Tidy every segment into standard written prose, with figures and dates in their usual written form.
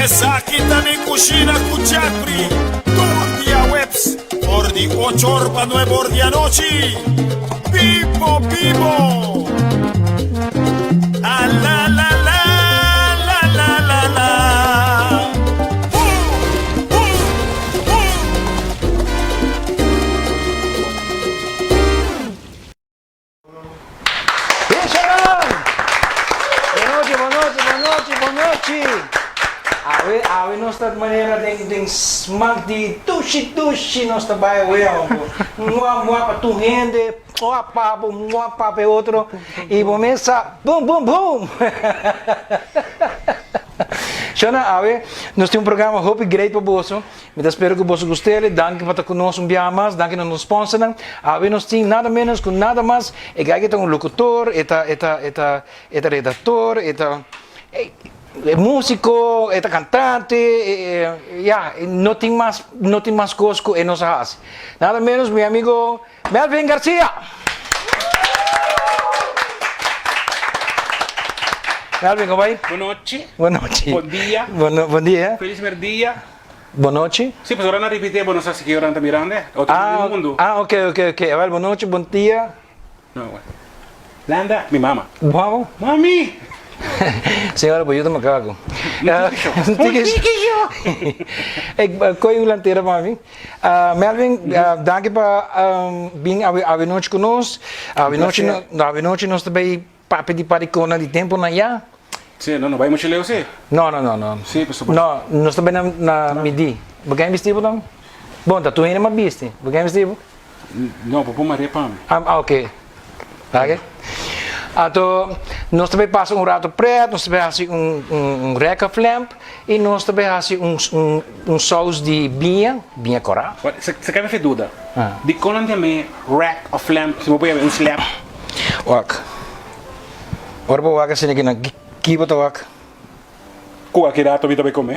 Esaki ta mi kushina ku Jeffrey tur dia weps for di ocho or pa nuebe or di anochi. Bibo bibo! A la la la la la la la. Boom boom boom. Bishanan! Bonochi, bonochi, bonochi, bonochi! Awe, awe nos ta manera den, den smak di dushi, dushi nos ta bai awe hombo. Mua, mua pa tur hende, mua pa bo, mua pa pa e otro, y bo mes sa bum, bum, bum! Shona, awe nos tin un programa hopi great pa boso. Mi ta spera ku boso gust'el. Danki pa ta ku nos un biaha mas. Danki na nos sponsornan. Awe nos tin nada menos ku nada mas. E guy aki ta un lokutor, e ta e ta e ta e ta redaktor, e ta e músiko, e ta kantante, e ya, no tin mas no tin mas kos ku e nos a hasi. Nada menos mi amigo Melvin Garcia! Melvin, kon bai? Bonochi. Bonochi. Bon dia. Bon dia. Felis merdia. Bonochi. Si, pasobra nan ripit'é bo no sa si ki ora nan ta mirando e. Otro Ah, di mundu. ah, ok, ok, ok. Awel, bonochi, bon dia. No, awel. Landa, mi mama. Bo mama? Mami! Señora, bo yuda macaco. Un tiki sho. Un tiki sho. Ey, koe un lantera pa mi. Melvin, danki pa bin awe awe nochi ku nos. Awe nochi, awe nochi nos ta bay papia di parikona di temponan ya. Sí, no, no bai mucho leu sí. No, no, no, no. Sí, pasobra. No, nos ta bai na, na midí. Bo ken bisti bo dan? Bon, ta tur hende mas bisti. Bo ken bisti bo? No, bo por maria pa mi. Ah, ok. Ok. Anto, nos ta bai pasa un rato pret, nos ta bai hasi un, un, un rack of lamb i nos ta bai hasi un, un, un saus di biña, biña kòrá. Sa, sa kaba fe duda. Ah. Dikon nan yam'é rack of lamb si bo por yam'é un slap? Wak. Ora bo wak asina kinan, ki bo ta wak? Kua ki rato mi ta bai kome?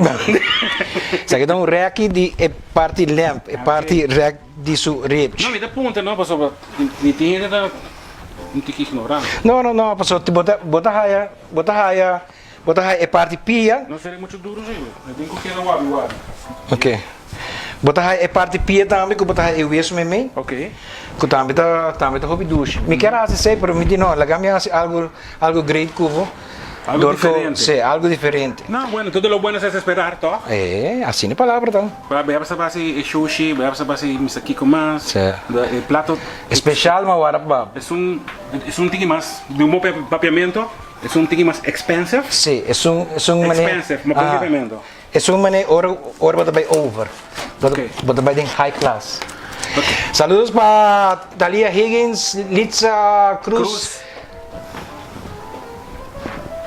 Esaki ta un rèki di e parti lamb, e parti rèk di su ribs. No, mi ta puntra no, pasobra mi tin hende ta un tiki ignorante. No, no, no, pasobra bo ta, bo ta haya, bo ta haya, bo ta haya e parti pia. No sere mucho duro si, mi tin ku keda wabi wabi. Ok. Bo ta haya e parti pia tambe ku bo ta haya e weso meimei. Ok. Ku tambe ta, tambe ta hopi dushi. Mi kier hasi esei, pero mi di no, laga mi hasi algu, algu great ku bo. Algo Dor ku, diferente. si, algu diferente. No, bueno, todo lo bueno se hace esperar, toch? E, asina e palabra ta. Pero bo a sa basi e shushi, bo a sa basi mester kiko mas. Si. E plato. Especial ma wara pa bo. Esun, esun tiki mas, di un bon papiamento, esun tiki mas expensive. Si, esun, esun manera. Expensive, ma bon papiamento. Esun manera ora, ora bo ta bai over. Bo ta, bo ta bai den high class. Saludos pa Thalia Higgins, Litza Cruz, Cruz.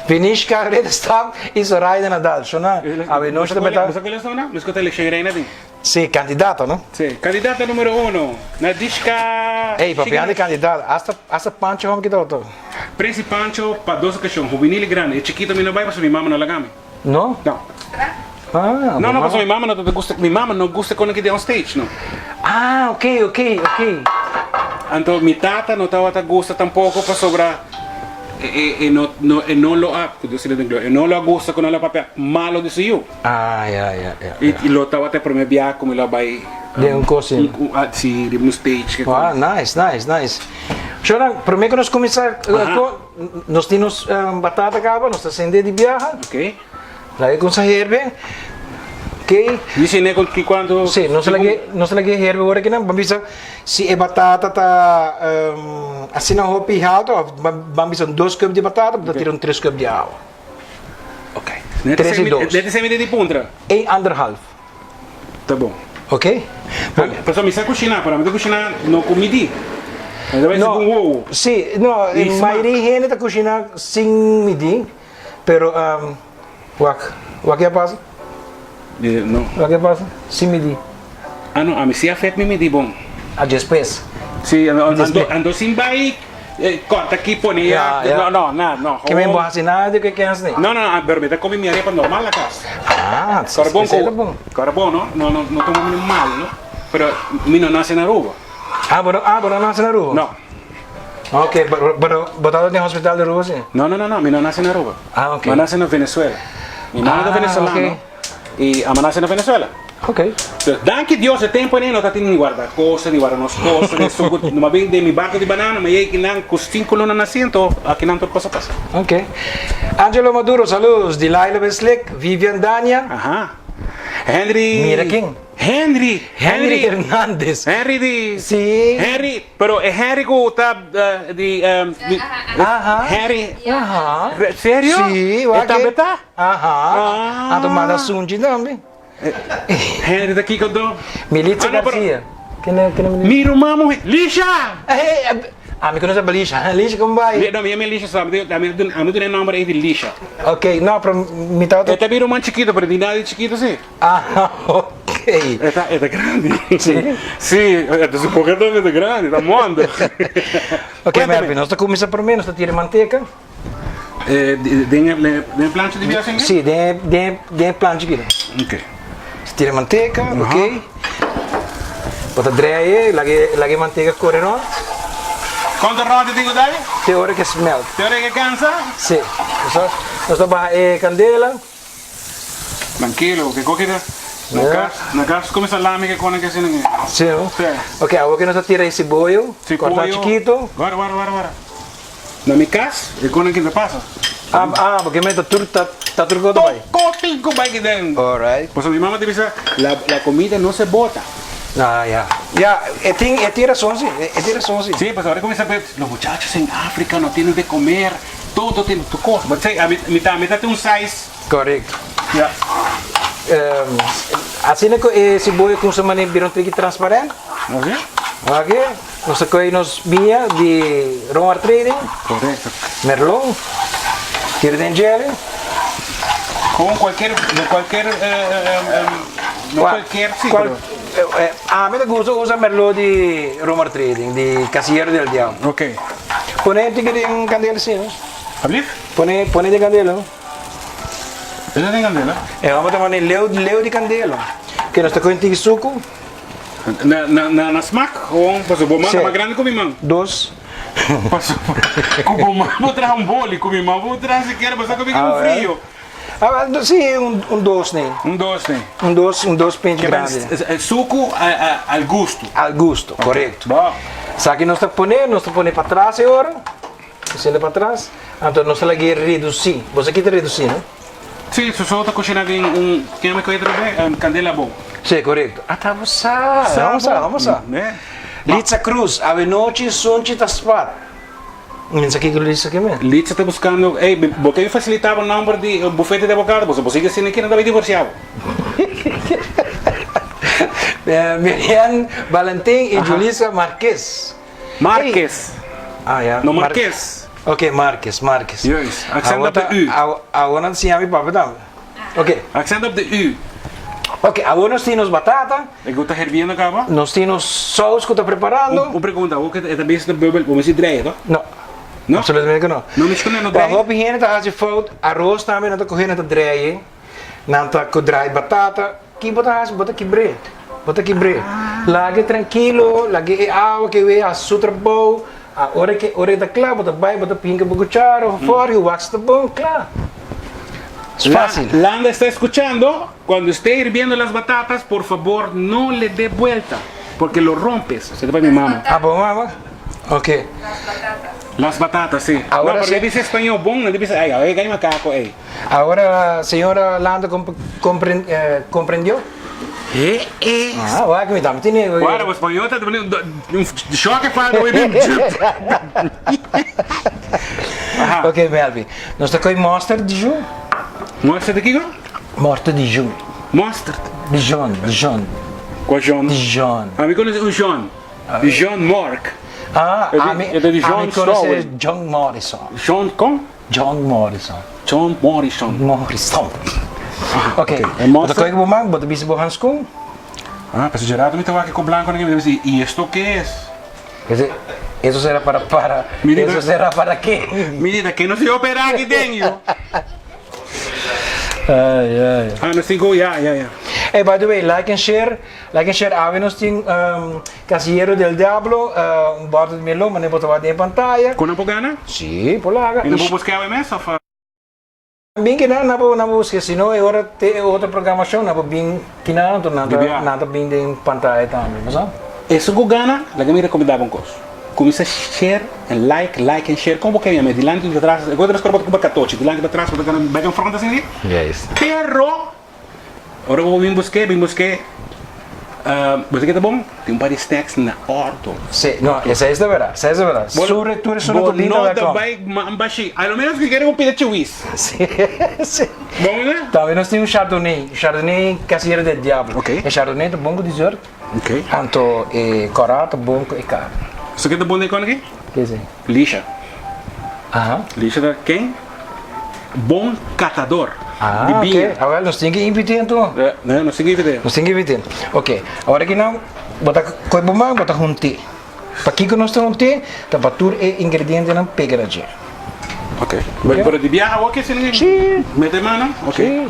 Vinishka Ridderstap y Zoraida Nadal. Shona, awe nochi ta meta. Bo sa cual esona? Mi scuta eleccion reina tin. Si, candidato, no? Si, candidata numero uno, Nadishka Ey, papiando di candidato, hasta, hasta Pancho hombre kita otro. Presi Pancho pa dos ocasion, juvenil y grandi. E chikito mi no bai pasobra mi mama no laga mi. No? No. Ah, No, no, pasobra mi mama no ta gusta, mi mama no gusta con nan on stage, no. Ah, ok, ok, ok. Anto mi tata no tabata gusta tampoco pasobra e, e, e no, no, e no lo a, cu Dios sea den gloria, e no lo a gusta cu nan lo a papia malo di su yu. Ah, ya, ya, ya, I, ya. i lo tabata e prome biaha cu mi lo a bay, Den un cos un, un, ah, si, riba un stage. Ke Ah, cos. nice, nice, nice. Shona, prome cu nos cuminsa, Aha. co, Nos tin nos batata caba, nos ta sende di biaha. Ok. Laga e cuminsa herbe. Ok. Dice ne con ki cuanto. Si, nos laga nos laga e herbe ora kinan. Ban bisa si e batata ta asina hopi halto of ban bisa un dos cup di batata, bo ta tira un tres cup di awa. Ok. Tres y dos. Net esei mi di puntra. Eén anderhalf. Ta bon. Ok. Pasobra mi sa kushiná, pero mi ta kushiná no ku midí. Mi ta bai segun wowo. Sí, no, I smak. mayoria hende ta kushiná sin midí, pero wak, wak ke a pasa? No. Wak ke a pasa? Sin midí. Ah no, ami si a fet mi midí bon. Ah, despues. Sí, anto, anto sin bai Corta aki pone ya. Ya, ya. No, no, na, no. Ke men bo hasi nada di ke kens ni. No, no, no, pero mi ta come mi arepa normal na cas. Ah, Carbon esei ta cu, bon. carbon no, no, no, no tuma mi mal, no. Pero mi no nace na Aruba. Ah, bo no, ah, bo no nace na Aruba? No. Ok, pero, pero bo tabata den hospital di Aruba si? No, no, no, no, mi no nace na Aruba. Ah, ok. Mi a nace na Venezuela. Mi mama ta Ah, venezolano. ok. I a nase na Venezuela. Ok. Dus danki Dios e tempo ene no ta tin ni warda cosa, ni warda nos cosa, ni esun ku no a bin den mi barco di banana, ma yei kinan ku sinku luna nasi anto akinan tur cosa pasa. Ok. Angelo Maduro, saludos. Delilah Beslik, Vivian Dania. Aha. Henry. Mira ken. Henry. Henry Hernandez. Henry di. Si. Henry, pero e Henry ku ta di Aha. Henry. Aha. Serio? Si, E wak tambe ta? Aha. Ah. Anto manda sunchi tambe. Henry ta kiko do? Militza Ah, no, pero- Garcia. Ken e ken e Militza? Mi ruman muhe. Lisha! Hey, ami konoce Lisha. Lisha kon bai? Mi, no, mi yama Lisha sa. Ami ami ami duna e nomber ei di Lisha. Ok, no, pero mi tabata. E ta mi ruman chikito, pero di nada di chikito si. Ah, ok. E ta e ta grandi. Si? Si, e ta supongo e ta grandi, ta mondo. Ok, Mervin, nos ta kuminsá promé, nos ta tira manteka. Den e plancha di biaha Sí, den den den e plancha aki. Ok. Tira manteka, ok. Bo ta draai e, laga e laga e manteka kore rònt. Kuantu rònt e tin ku dai? Te ora ke smelt. Te ora ke kansa? Sí. Nos ta baha e kandela. Trankilo, ke koki ta na kas, na kas kume salami ke kone ke asina ke. Sí, no? Sí. Ok, awor ke nos ta tira e siboyo, kòrtá chikito. Wara, wara, wara, wara. Na mi kas e kone ke ta pasa. Ah, ah, porque me ta tur, ta, ta tur koto bai. Tur koti ku bai kiden. Alright. Pasobra mi mama ta bisa, la, la comida no se bota. Ah, ya. Ya, e tin, e tin rason si, e tin rason si. Sí, pasobra ora kuminsá pe, los muchachos en Africa no tienen de comer. Todo tin tu kos. But sey, ami, mi tambe ta tin un size. Correcto. Ja. Asina ku e siboyo kumsa mane bira un triki transparent. Oke. Oke. Nos ta kohe nos biña di Romar Trading. Correcto. Merlot. Tira den jelly. Kon cualkier, no cualkier, no cualkier si, pero. Ami ta gusta usa Merlot di Romar Trading, di Casillero del Diablo. Oke. Pone un tiki den kandela si no. Ablief? Pone pone den kandela no. Esta den kandela? E homber ta pone leu leu di kandela. Ke nos ta kohe un tiki suku. Na na na na smak gewoon paso bo man ta mas grandi ku mi man. Dos. Paso ku bo man bo traha un boli ku mi man bo traha sikiera bo sa ku mi un frio. Ah si un un dos ne. Un dos ne. Un dos un dos pinch grandi. Suku al gusto. Al gusto, korekto. Sa ki nos ta pone, nos ta pone patras e ora, nos ta patras, anto nos ta lag'é redusí. Bo sa ki ta redusí, no? Sí, su so ta kushiná den un, ken mi kohe otra be? Kandela abou. Sí, korekto. Ata bo sa, bo sa, bo sa. Litsa Cruz, Awenochi sunchi ta spat. Mi sa kiko Litsa ke men. Litsa ta buskando, ey, bo ke mi fasilitá bo nòmber di bufete di abogado? Bo sigui asina ki nan ta bai divorsiá bo. Mirian Valentin y Julissa Marquez. Marquez. Ah, ya. No Marquez. Ok, Marquez, Marquez. Juist. Accent op de U. Awor nan siña mi papia tambe. Ok. Accent op de U. Ok, awor nos tin nos batata. E ku ta hirviendo kaba? Nos tin nos saus ku ta preparando. Un pregunta, awor ku e ta bisa ta bubbel, bo mester drei, to? No. No? Absolutamente ku no. No mishi ku nan no drei? Hopi hende ta hasi fout, aros tambe nan ta kohe nan ta drei, nan ta ku drai batata. Ki bo ta hasi? Bo ta kibr'é. Bo ta kibr'é. Lag'é trankilo, lag'é e awa ke wei hasi su trabou. Ora ke ora e ta kla bo ta bai bo ta pinka bo kuchara of fòrk i wak si ta bon, kla. Es fácil. Landa está escuchando, cuando esté hirviendo las batatas, por favor no le dé vuelta, porque lo rompes. Esei ta pa mi mama. Ah, pa bo mama? Ok. Las batatas. Las batatas, sí. Ahora no, pero sí. e bisa español bon, e bisa, ay, ay, ay, macaco, ey. Ahora señora Landa comprendió? Eh, eh. Ah, wak mi tambe tene. Guarda, bo español ta un shock e falta hoy bin. Aha. Ok, Melvin. Nos ta koe mosterd Dijon. Mosterd di kiko? Mosterd Dijon. Mosterd? Dijon, Dijon. Kua John? Dijon. Ami konosi un John. John Mark. Ah, ami, E ta di John ami konosi Stowell. John Morrison. John kon? John Morrison. John Morrison. Morrison. Ok, E bo ta mosterd? koe ku bo man, bo ta bisti bo hanskun. Ah, pasobra Gerardo mi ta wak ku blanco nan, mi ta bisa, y esto ke es? Ese, eso será para, para, Mira, eso será para qué? Mira, ke no se opera aki den, yo. Ay, ay. Ah, nos tin ku, ya, ya, ya. Hey, by the way, like and share, like and share, awe nos tin um, Casillero del Diablo, uh, un bòrdo di melon, manera bo ta wak den e pantaya. Kon nan por gana? Sí, por laga. I nan por buska awe mes, of? Bin kinan nan bo nan bo buske si no e ora te e otro programacion nan bo bin kinan anto nan ta nan ta bin den pantaya tambe bo sa. Esun ku gana laga mi rekomendá bo un kos kuminsá share en like like en share komo bo ke yama dilanti di patras e kos bo ta kuba katochi dilanti patras bo ta gana back en front asina pero Ora bo bin busk'é, bin busk'é, bo sa ke ta bon? Tin un par di snacks na orto. Sí, no, esei es ta berdad, esei es ta berdad. Sure tur esun Bo ku bin ta no bai ta kom. bai man bashí, a lo menos ku kere un pida chiwis. Sí, sí. Bon no? Tambe nos tin un chardonnay, un chardonnay Casillero del Diablo. Ok. E chardonnay ta bon ku dessert. Ok. Anto e kòrá ta bon ku e karni. Sa ke ta bon den kòrni aki? Ke esei? Lisha. Aha. Lisha ta ken? Bon katador Ah, di ok. biña. Awel, nos tin ke invit'é anto. No, nos tin ke invit'é. Nos tin ke invit'é. Ok, awor aki nan bo ta kohe bo man, bo ta hunt'é. Pakiko nos ta hunt'é? Ta pa tur e ingredientenan pega na dje. Ok. Pero di biaha awor ke sin Sí. mete man no? Ok. Sí.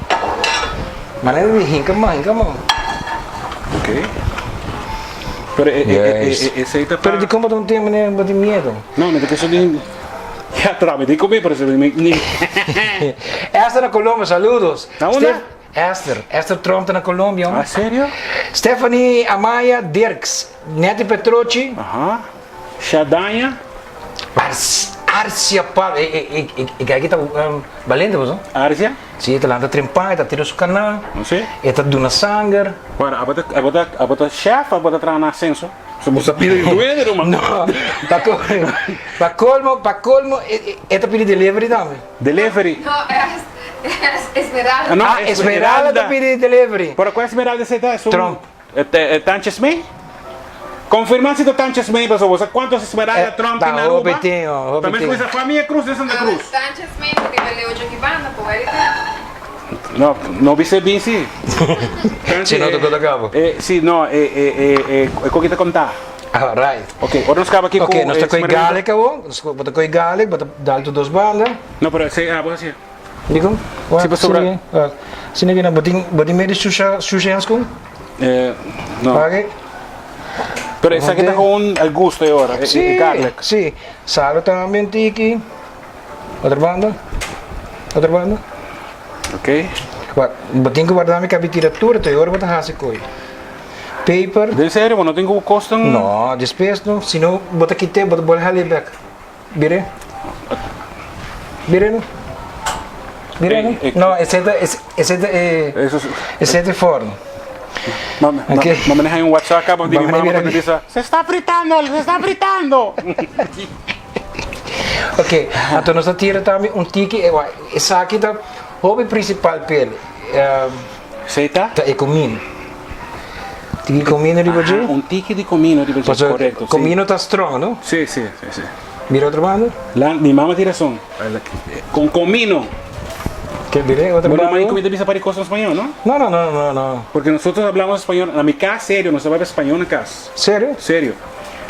Manera di hinka man, hinka man. Ok. Pero e, e, e, e, e, esei ta pa... Pero dikon bo ta hunt'é manera bo tin miedo? No, mi ta keso di... Ya tra, mi tin come pero se mi ni. Esther na Colombia, saludos. Na unda? Esther, Esther Trump ta na Colombia. Ah, serio? Stephanie Amaya Dirks, Netty Petrochi. Aha. Shadanya. Ars, Arcia Pal, e e e e e ta um, balente boso? Arcia? Si, e ta lanta trempa, e ta tira su cana. No si. E ta duna sanger. Bueno, abota abota abota chef, abota traha na ascenso. So bo sa pidi duende ruman. No, pa pa colmo, pa colmo e e ta pidi delivery tambe. Delivery? No, es es Esmeralda. No, Ah, Esmeralda ta pidi delivery. Pero cu Esmeralda esey ta? Esun Trump. E Tanches May? Confirma si ta Tanches May pasobra bo sa cuantos Esmeralda Trump tin na Ta hopi Aruba? tin, oh, hopi Ta mes tin. cu esa famia Cruz den Santa Cruz. Tanches May ta riba Leo Djokibanda, por ahorita. No, no bisa e bin si. Si no ta kota kabo. Eh, si no, e e e e e koki ta konta. Ah, right. Ok, ora nos kaba aki ku Ok, nos ta koe experimento. garlic awor. Nos bo ta koe garlic, bo ta dal tur dos banda. No, pero esei abo hasi. Dikon? Si pasobra. Si no bo tin bo tin medio susha susha hanskun? Eh, no. Ok. Pero esaki ta gewoon al gusto e ora, e e garlic. Si, salo tambe un tiki. Otro banda. Otro banda. Ok. Wak, bo tin ku warda mi kabi tira tur, te ora bo ta hasi koi. Paper. Den serio, bo no tin ku kosta un. No, despues no. Si no, bo ta kite, bo ta bolbe hali bek. Bire. Bire no. Bire no. No, esei ta, esei ta e, esei ta e forno. Ma, ma, ma maneha un WhatsApp kaba di mi mama ku ta bisa, Se sta fritando, se sta fritando. Ok, anto nos ta tira tambe un tiki, esaki ta hopi principal p'el. Esei ta? Ta e comino. Tiki comino riba dje. Aha, un tiki di comino riba dje, correcto. Comino ta strong, no? Si, si, si, si. Mira otro banda. La, mi mama tin razon. Con comino. Ke bira otro banda. Bueno, mami comida bisa pari cos na spañol, no? No, no, no, no, no. Porque nosotros hablamos español, na mi cas, serio, nos ta papia spañol na cas. Serio? Serio.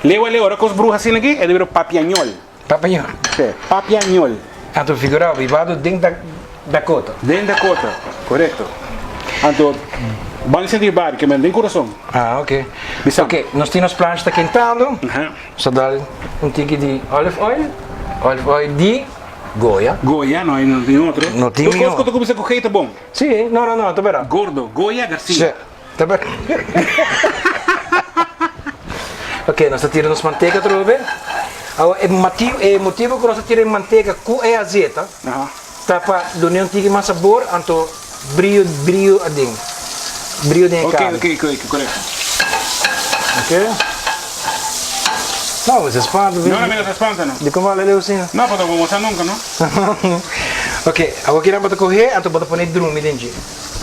Lewa leo, ora cos bruha asina aki, e ta bira papiañol. Papiañol. Sí, papiañol. Anto figurao, bibado den Dakota. Den Dakota, corecto. Anto, ban sinti bari, ke men den curason. Ah, ok. Bisa. Ok, nos tin nos plancha ta kentando. Aha. Nos ta dal un tiki di olive oil. Olive oil di Goya. Goya, no, no tin otro. No tin Tur cos cu ta cuminsa cu G ta bon. Sí, no, no, no, ta bera. Gordo, Goya Garcia. Sí. Ta ber. Ok, nos ta tira nos manteka atrobe. Awor e mati e motibo ku nos ta tira e manteka ku e azeta ta pa duna un tiki mas sabor anto brio brio aden. Brio den e karni. Ok, ok, ok, korekto. Ok. No, bo ta spanta. No, no, mi no ta spanta no. Dikon bo a leu asina? No, pasobra bo mosa nunka no. Ok, awor kinan bo ta kohe anto bo ta pone drumi den dje.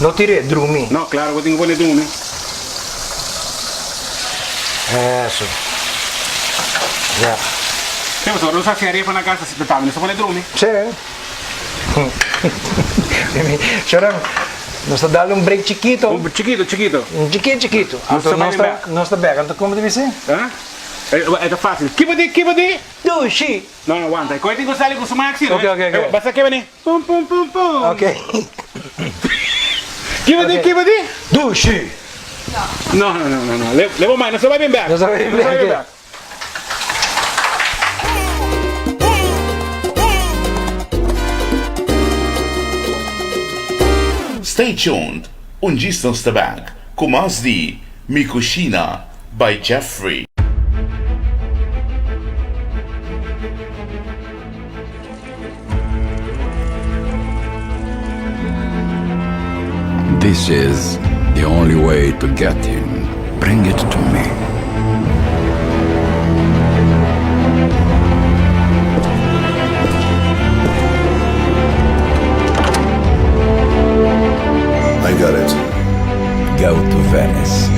No tir'é, drumi. No, claro bo tin cu pone drumi. Eso. Ya. Sí, pasobra nos haci arepa na casa, si tambe nos ta pone drumi. Sí. Shoran, nos ta dal un break chikito. Un chikito, chikito. Un chikito, chikito. Nos ta Anto back. nos ta back. Anto como ta bisa? Ah? E ta facil. Kiba di, kiba di? Dushi! No, no, wanta. Koe tin cu sali cu su maxi, no? Ok, ok, ok. Basta kiba ni? Pum pum pum pum. Ok. Kiba di, kiba di? Dushi! No, no, no, no, no. Lebo mai, no sa bai bin bek. No sa bai bin bek. Stay tuned, un djis nos ta back ku mas di Mi Cushina by Jeffrey. This is the only way to get him. Bring it to me. I got it. Go to Venice.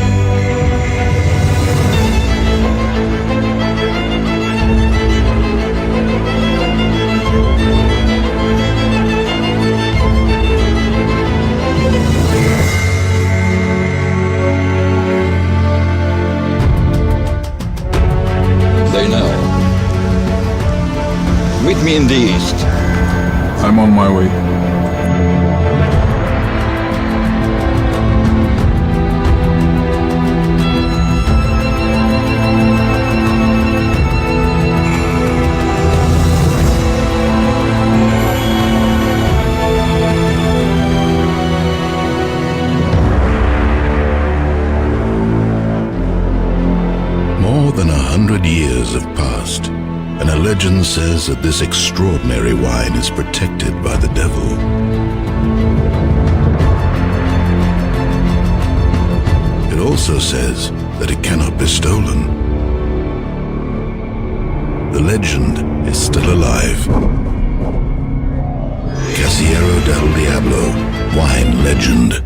They know. Meet me in the east. I'm on my way. More than 100 years have passed, and a legend says that this extraordinary wine is protected by the devil. It also says that it cannot be stolen. The legend is still alive. Casillero del Diablo, wine legend.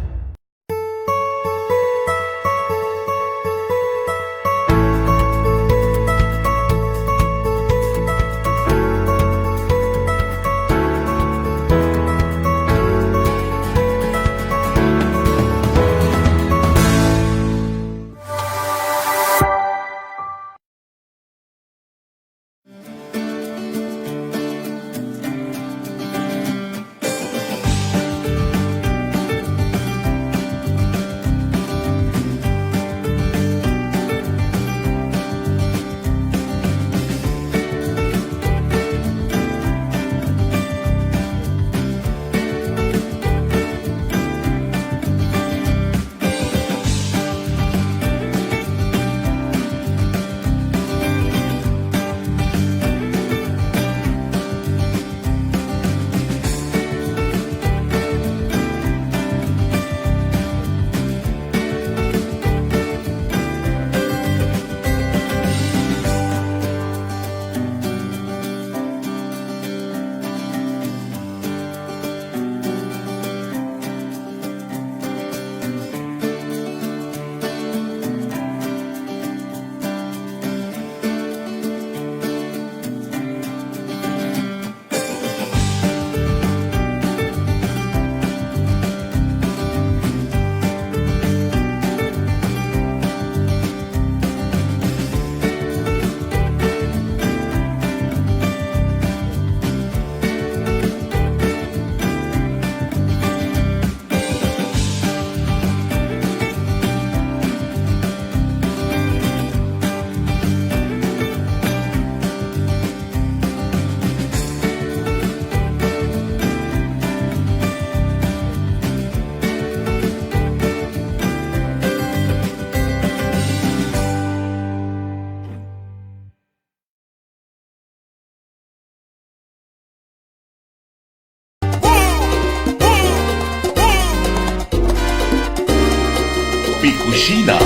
Mi Cushina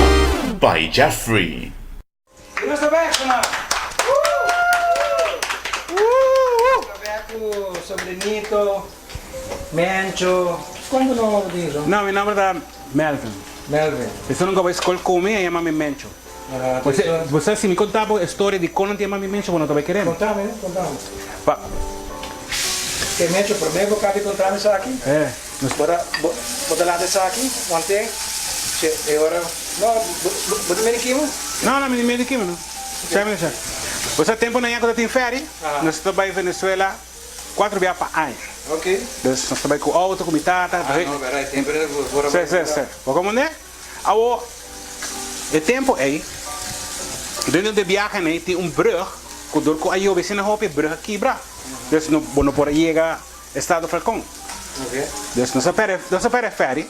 by Jeffrey. Y nos ta bek sona. Nos ta bek cu Sobrinito, Mencho. Con bo nomber bo tin so? No, mi nomber ta Melvin. Melvin. Esun nunca bai scol cu mi, a yama mi Mencho. Bo sa si mi conta bo e storia di con nan ta yama mi Mencho bo no ta bai kere mi. Conta mi, conta mi. Pa. Ke Mencho, prome bo cabi conta mi esaki. Eh. Bo bo ta lanta esaki, wante, che e ora, no, bo ta medi kimo? No, no, mi no medi kimo no. Sa mi sa. Bo sa tempo nan ya cu ta tin ferry, nos ta bai Venezuela cuatro bia pa aña. Ok. Dus nos ta bai cu auto cu mi tata. Ah, no, berdad, e tempo ora. Si, si, si. Bo comprende? Awor, e tempo ei, dentro di e biahenan ei tin un brug ku dor ku a yobe asina hopi e brug a kibra. Dus no bo no por a yega Estado Falcon. Dus nos a perde nos a perde ferry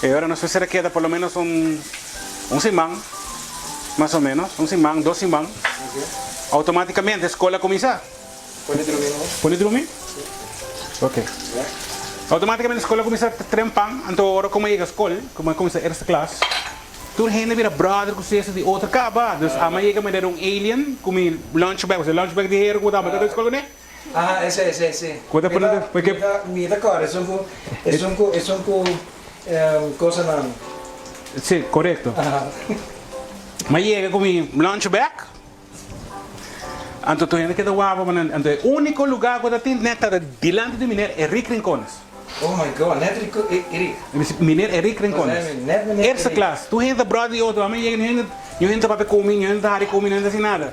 e ora nos mester a keda por lo menos un un siman mas o menos un siman dos siman automaticamente skol a kuminsá. Pone drumi no? Pone drumi? Ok. Automaticamente skol a kuminsá trempan anto ora ku mi a yega skol ku mi a kuminsá eerste klas tur hende a bira brother ku sister di otro kaba dus ami a yega manera un alien ku mi lunch bag pasobra lunch bag di hero ku tabata den skol kuné. Aha, ese, ese, ese. Ku ta pone Mi ta, mi ta kòrda esun ku, esun ku, esun ku kosanan. Si, korekto. Mi a yega ku mi lunch bag. Anto tur hende keda wak pa nan. Anto e úniko lugá ku ta tin nèt ta dilanti di Meneer Eric Rincones. Oh my God, nèt Rico, Eric. Meneer Eric Rincones. Nèt Meneer Eric. Eerste klas. Tur hende ta bròder di otro. Ami yega niun hende, niun hende ta papia ku mi, niun hende ta hari ku mi, niun hende ta hasi nada.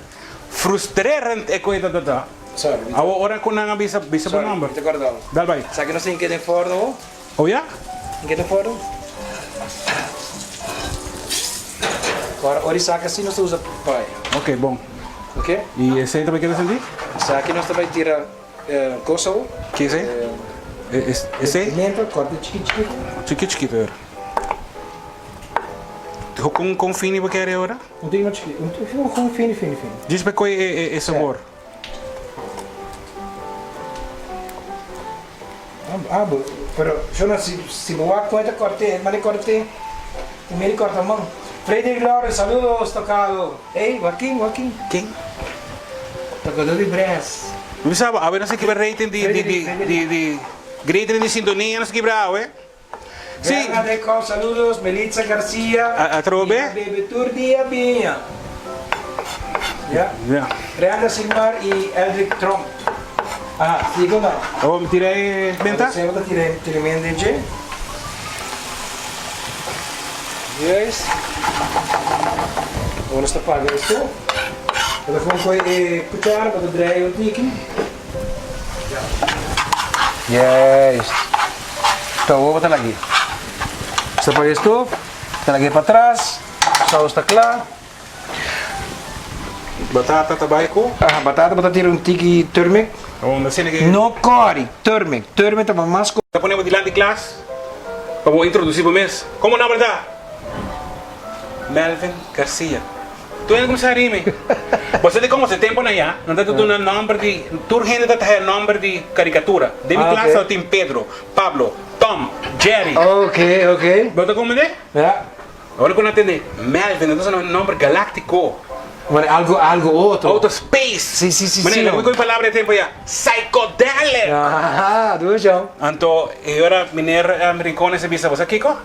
Frustrerend e koe ta ta ta. Sorry. Awor ora ku nan a bisa, bisa bo nòmber. Sorry, mi ta kòrda bo. Dal bai. Sa ke nos tin keda den fòrno awor? Oh ya? Tin keda den fòrno? Ora ora esaki asi nos ta usa pai. Ok, bon. Ok. Y esey ta bay keda sentí? Esaki nos ta bay tira cosa awor. Ke esey? Esey? Pimenta, corta chikit chikit. Chikit chikit awor. Con con fini bo kere awor? Un tiki mas chikit. Un tiki gewoon fini fini fini. Djis pa koe e sabor. Ah, bo, pero Jonas, si, si bo wak con e ta corte, mane corte, e meri corta man. Frederick Lawrence, saludos, tocado. Ey, Joaquin, Joaquin. Ken? Tocador di brass. Mi sa bo, awe nos a kibra rating di, di, di, di, di, rating di sintonia nos a kibra awe. Si. Berna Decol, saludos. Melitza Garcia. Atrobe. Mi ta bebe tur dia biña. Ya. Ya. Reanda Sigmar y Eldrick Tromp. Aha, sigo no. Awor mi tira e menta? Awor bo ta tira e tira e menta den dje. Juist. Awor nos ta paga e stoof. Bo ta gewoon koe e cuchara, bo ta draai un tiki. Juist. Ta awor bo ta lag'é. Nos ta paga e stoof, ta lag'é patras, saus ta kla. Batata ta bai ku? Aha, batata bo ta tira un tiki turmeric. No kòri, turmeric. Turmeric ta mas ku. Ta pone bo dilanti klas pa bo introdusi bo mes. Komo nomber ta? Melvin Garcia. Tur hende kuminsá ri mi. Bo sa di komo se temponan ya, nan ta duna nomber di, tur hende ta traha nomber di karikatura. Den mi klas tabatin Pedro, Pablo, Tom, Jerry. Bo ta komprendé? Ora ku nan tende Melvin, nan ta usa nomber galáktiko. Bueno, algo, algo otro. Outer space. Sí, sí, sí, Manera, sí. loke mi koe palabra e tempo ya, psychedelic. Aha, ducho. Anto, e ora meneer Rincones a bisa, bo sa kiko?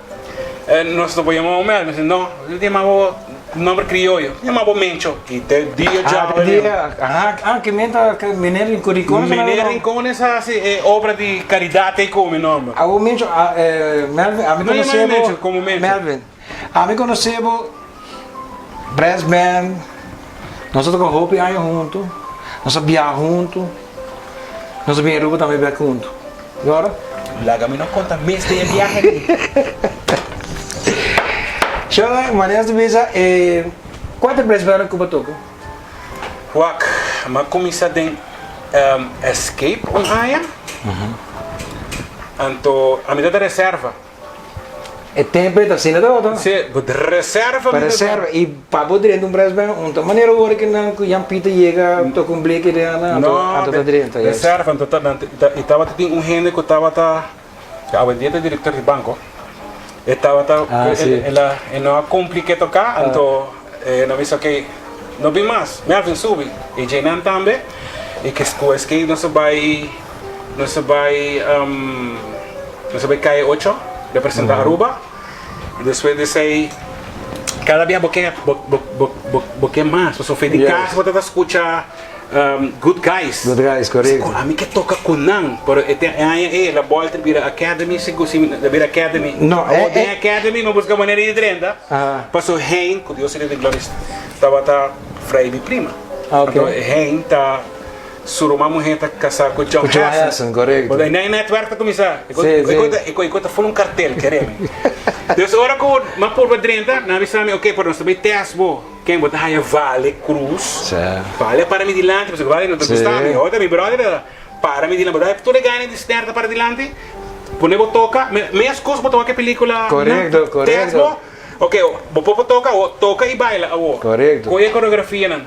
Nos no por yama bo Melvin. Mi si, no, mi ta yama bo nomber crioyo. Mi yama bo Mencho. I te dia Ah, djawe te dia. Aha, ah, ke men ta, ke meneer Rincones a Meneer Rincones a hasi e obra di karidat ei ku mi nomber. Awor Mencho, Melvin, ami No yama konosé mi bo. Mencho, komo Mencho. Melvin, ami konosé bo brass band, nos a toka hopi aña huntu, nos a biaha huntu, nos a bini Aruba tambe bek huntu. Y ora? Laga mi no konta mes den e biahe aki. Shona, manera ta bisa, e kuantu brass band ku bo toka? Wak, mi a kuminsá den Escape un aña, anto ami ta ta reserva. E tempo e ta asina todo. Sí, but reserva Pa reserva y pa bo drenta un brass band un ta manera ora que nan cu Jan Pieter yega toca un bleke den nan anto No, anto ta drenta yes. reserva anto ta nan y tabata tin un hende cu tabata awendia ta director di banco e tabata Ah, sí. el a e no a cumpli ke toca anto e no bisa ok no bin mas Melvin subi y djey nan tambe y ke cu esaki nos a bay Nos a bai nos a bai Calle Ocho representa Aruba y despues di esey cada bia bo ke bo bo bo bo ke mas pasobra for di cas bo ta ta scucha Good Guys Good Guys corecto ami ke toca cu nan pero e aña ey la bolter bira Academy si la bira Academy No awor den Academy mi busca manera di drenta pasobra Hein cu Dios sea di gloria tabata frei mi prima anto Hein ta Su ruman muhé ta kasá ku John Ku John Hessen. Hessen, korekto. Bo nan netwerk ta kuminsá. E Sí, sí. e ko ta ful un kartel, kere mi. Dus ora ku mi a purba drenta, nan a bisa mi, oke, pero nos ta bai tèst bo. Ken bo ta haña Vale Cruz. Sí. Vale a para mi dilanti, pasobra Vale no ta Sí. gusta mi. Ota mi bròder ta para mi dilanti. Bo ta haña tur e gana di snèr ta para dilanti. Pone bo toka, mes kos bo ta wak e pelikula Korekto, korekto. Bo, ok, bo por por toka awo, toka i baila awo. Korekto. Koe e koreografianan.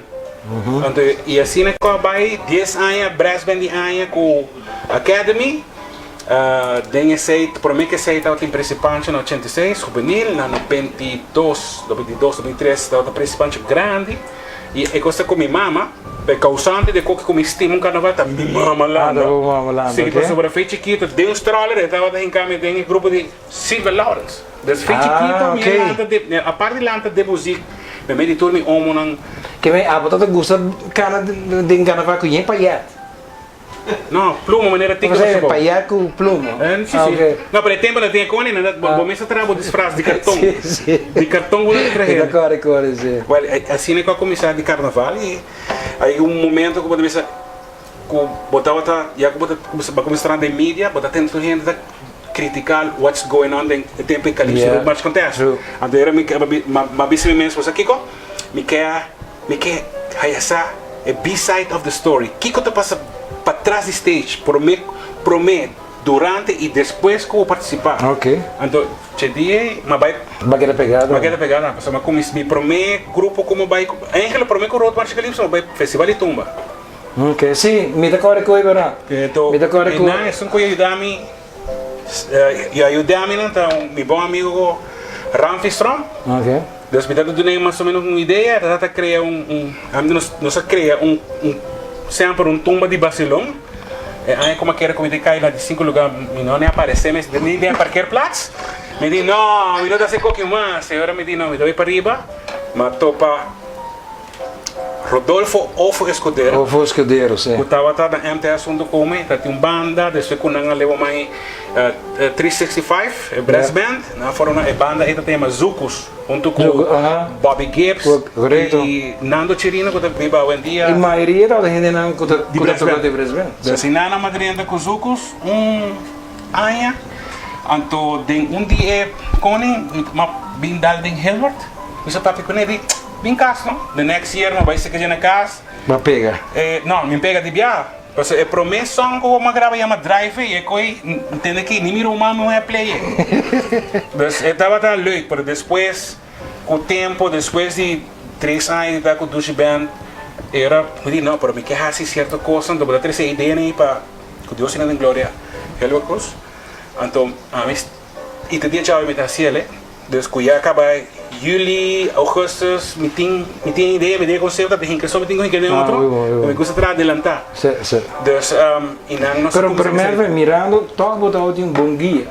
Anto i asina ku a bai dies aña brass band di aña ku Academy, den esei, prome ku esei tabatin Presipancho na 86, hubenil, na 92, 92, 2003 tabata Presipancho grandi. I e kos ta ku mi mama, e kousante di koke ku mi stima un karnaval ta mi mama landa. Ah, ta bo mama landa, Sí, ok. pasobra fe chikito den un stroller e tabata hinka mi den e grupo di Silver Lawrence. Dus fe Ah, chikito mi ok. a lanta de, apart di lanta de muziek, mi a meti tur mi omonan. Ke men abo ta ta gusta kana den karnaval ku yen payet? No, plumo manera tiki Bo pa sa payet ku plumo? Sí, Ah, sí. ok. No, pero e tempo no tin e koni, nan ta, bo mes a traha bo disfraz di karton. Sí, sí. Di karton bo ta traha. Mi ta kòrda kòrda, sí. Well, asina ku a kuminsá di karnaval i ai un momento ku bo ta bisa ku bo tabata, ya ku bo ta kuminsá, bo a kuminsá traha den media, bo ta tende tur hende ta kritiká what's going on den e tempo e Calypso Yeah, Road March Contest. true. Anto era mi, mi a bisa mi mes, bo sa kiko? Mi ke a. Mi ke haya sa e B-side of the story, kiko ta pasa patras di stage, prome, prome, durante y despues ku bo partisipa. Ok. Anto che dia ei m'a bai. Ba keda pegado. M'a keda pegado, pasobra m'a kuminsá mi prome grupo ku m'a bai, eigenlijk prome ku Road March Calypso m'a bai Festival di Tumba. Ok, si, mi ta kòrda ku ei bera. Anto, Mi ta kòrda ku. e nan esun ku a yuda mi, a yuda mi nan ta mi bon amigo Ramfi Strom. Ok. Dus mi ta dun'é mas o menos un idea, ta ta crea un, un, ami nos, nos a crea un, un semper un tumba di basilon. E aña cu mi a kere cu mi ta cay na di cinco lugar, mi no ni aparece mes, ni den parkeerplaats. Mi di, no, mi no ta haci coki mas. E ora mi di, no, mi ta bay pariba. Mi a topa Rodolfo Ofo Escudero. Ofo Escudero, si. Cu tabata na MTS hunto cu mi, ta tin un banda, despues cu nan a leba mai 365, e brass band, nan a forma e banda ei ta yama Zucus, hunto cu Bobby Gibbs y Nando Chirino cu ta biba awendia. E mayoria tabata hendenan cu ta toca di brass band. Pues y nan a madrienta cu Zucus un aña, anto den un di e koning m'a bin dal den Hilbert, mi sa papia cune di. Bin kas no. The next year mi a bai seka dje na kas. Bo a pega? E, no, mi pega di biaha. Pasobra e prome song ku mi a graba yama Drive i e koi ntende ki ni mi ruman no a play e. Dus e tabata leuk, pero despues ku tempo, despues di tres aña di ta ku Dushi Band, e ora mi di no, pero mi ke hasi sierto kosnan, anto bo ta trese e ideanan ei pa ku Dios tene den gloria Helber Cruz. Anto ami i te dia djawe mi ta hasiel e. Dus ku ya kaba juli, augustus, mi tin mi tin idea, mi tin e konsepto, ta hinka so mi tin ku hinka den otro, mi gusta traha adelantá. Sí, sí. Dus i nan nos a Pero kuminsá pero ku esei. Melvin, mirando tòg bo ta tin un bon guia.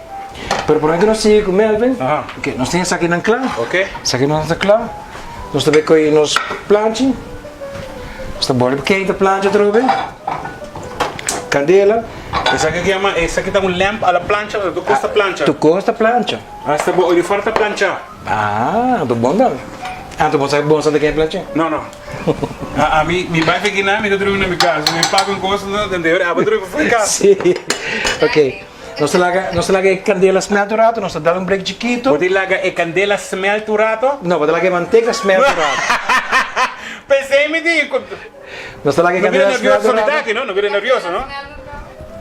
Pero promé ku nos sigui ku Melvin, oke, nos tin esakinan kla. Oke. Esakinan ta kla. Nos ta bai kohe nos planchi. Nos ta bòrda keita plancha atrobe. Kandela. Esaki ke yama, esaki ta un lamp a la plancha, tur kos ta plancha. Tur kos ta plancha. Hasta bo uniform ta planchá. Ah, anto bon dan. Anto bo sa bon sa ta ken planch'é? No, no. Ami, mi bai fekiná, mi ta drumi na mi kas. Mi paga un kos, no, den deber abo drumi for mi kas. Sí. Ok. Nos ta laga, nos ta laga e kandela smelt un rato, nos ta dal un break chikito. Bo tin laga e kandela smelt un rato? No, bo ta laga e manteka smelt un rato. Pensei mi di. Nos ta laga e No bira kandela smelt nervioso un mi ta rato. aki, no? No bira nervioso, no?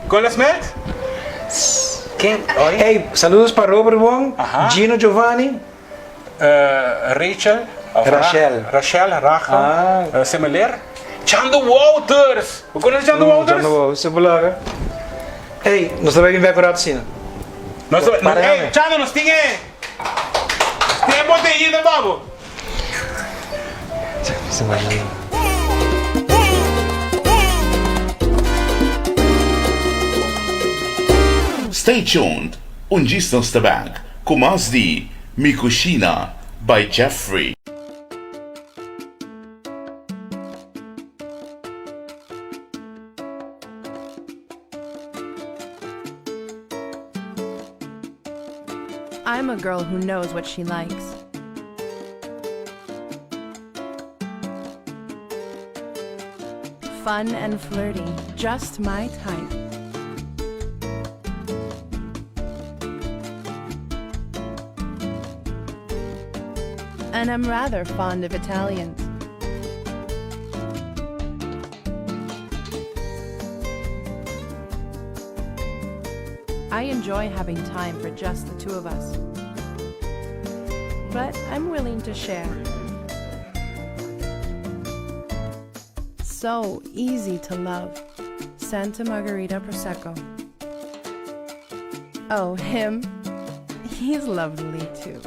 Kon la smelt? Ken? Oye. Hey, saludos pa Robert Wong, Aha. Gino Giovanni. Rachel. Of Rachel. Rachel, Rachel. Ah. Semeler. Chando Wouters! Bo konoce Chando Wouters? Chando Wouters, se bulaga. Hey, nos ta bai bin bek un rato asina. Nos ta bai, Para hey, yame. Chando, nos tin e, tin e botellita pa bo. Se bai nan. Stay tuned, un djis nos ta back ku mas di Mi Cushina by Jeffrey. I'm a girl who knows what she likes. Fun and flirty, just my type. And I'm rather fond of Italians. I enjoy having time for just the two of us. But I'm willing to share. So easy to love. Santa Margherita Prosecco. Oh, him? He's lovely too.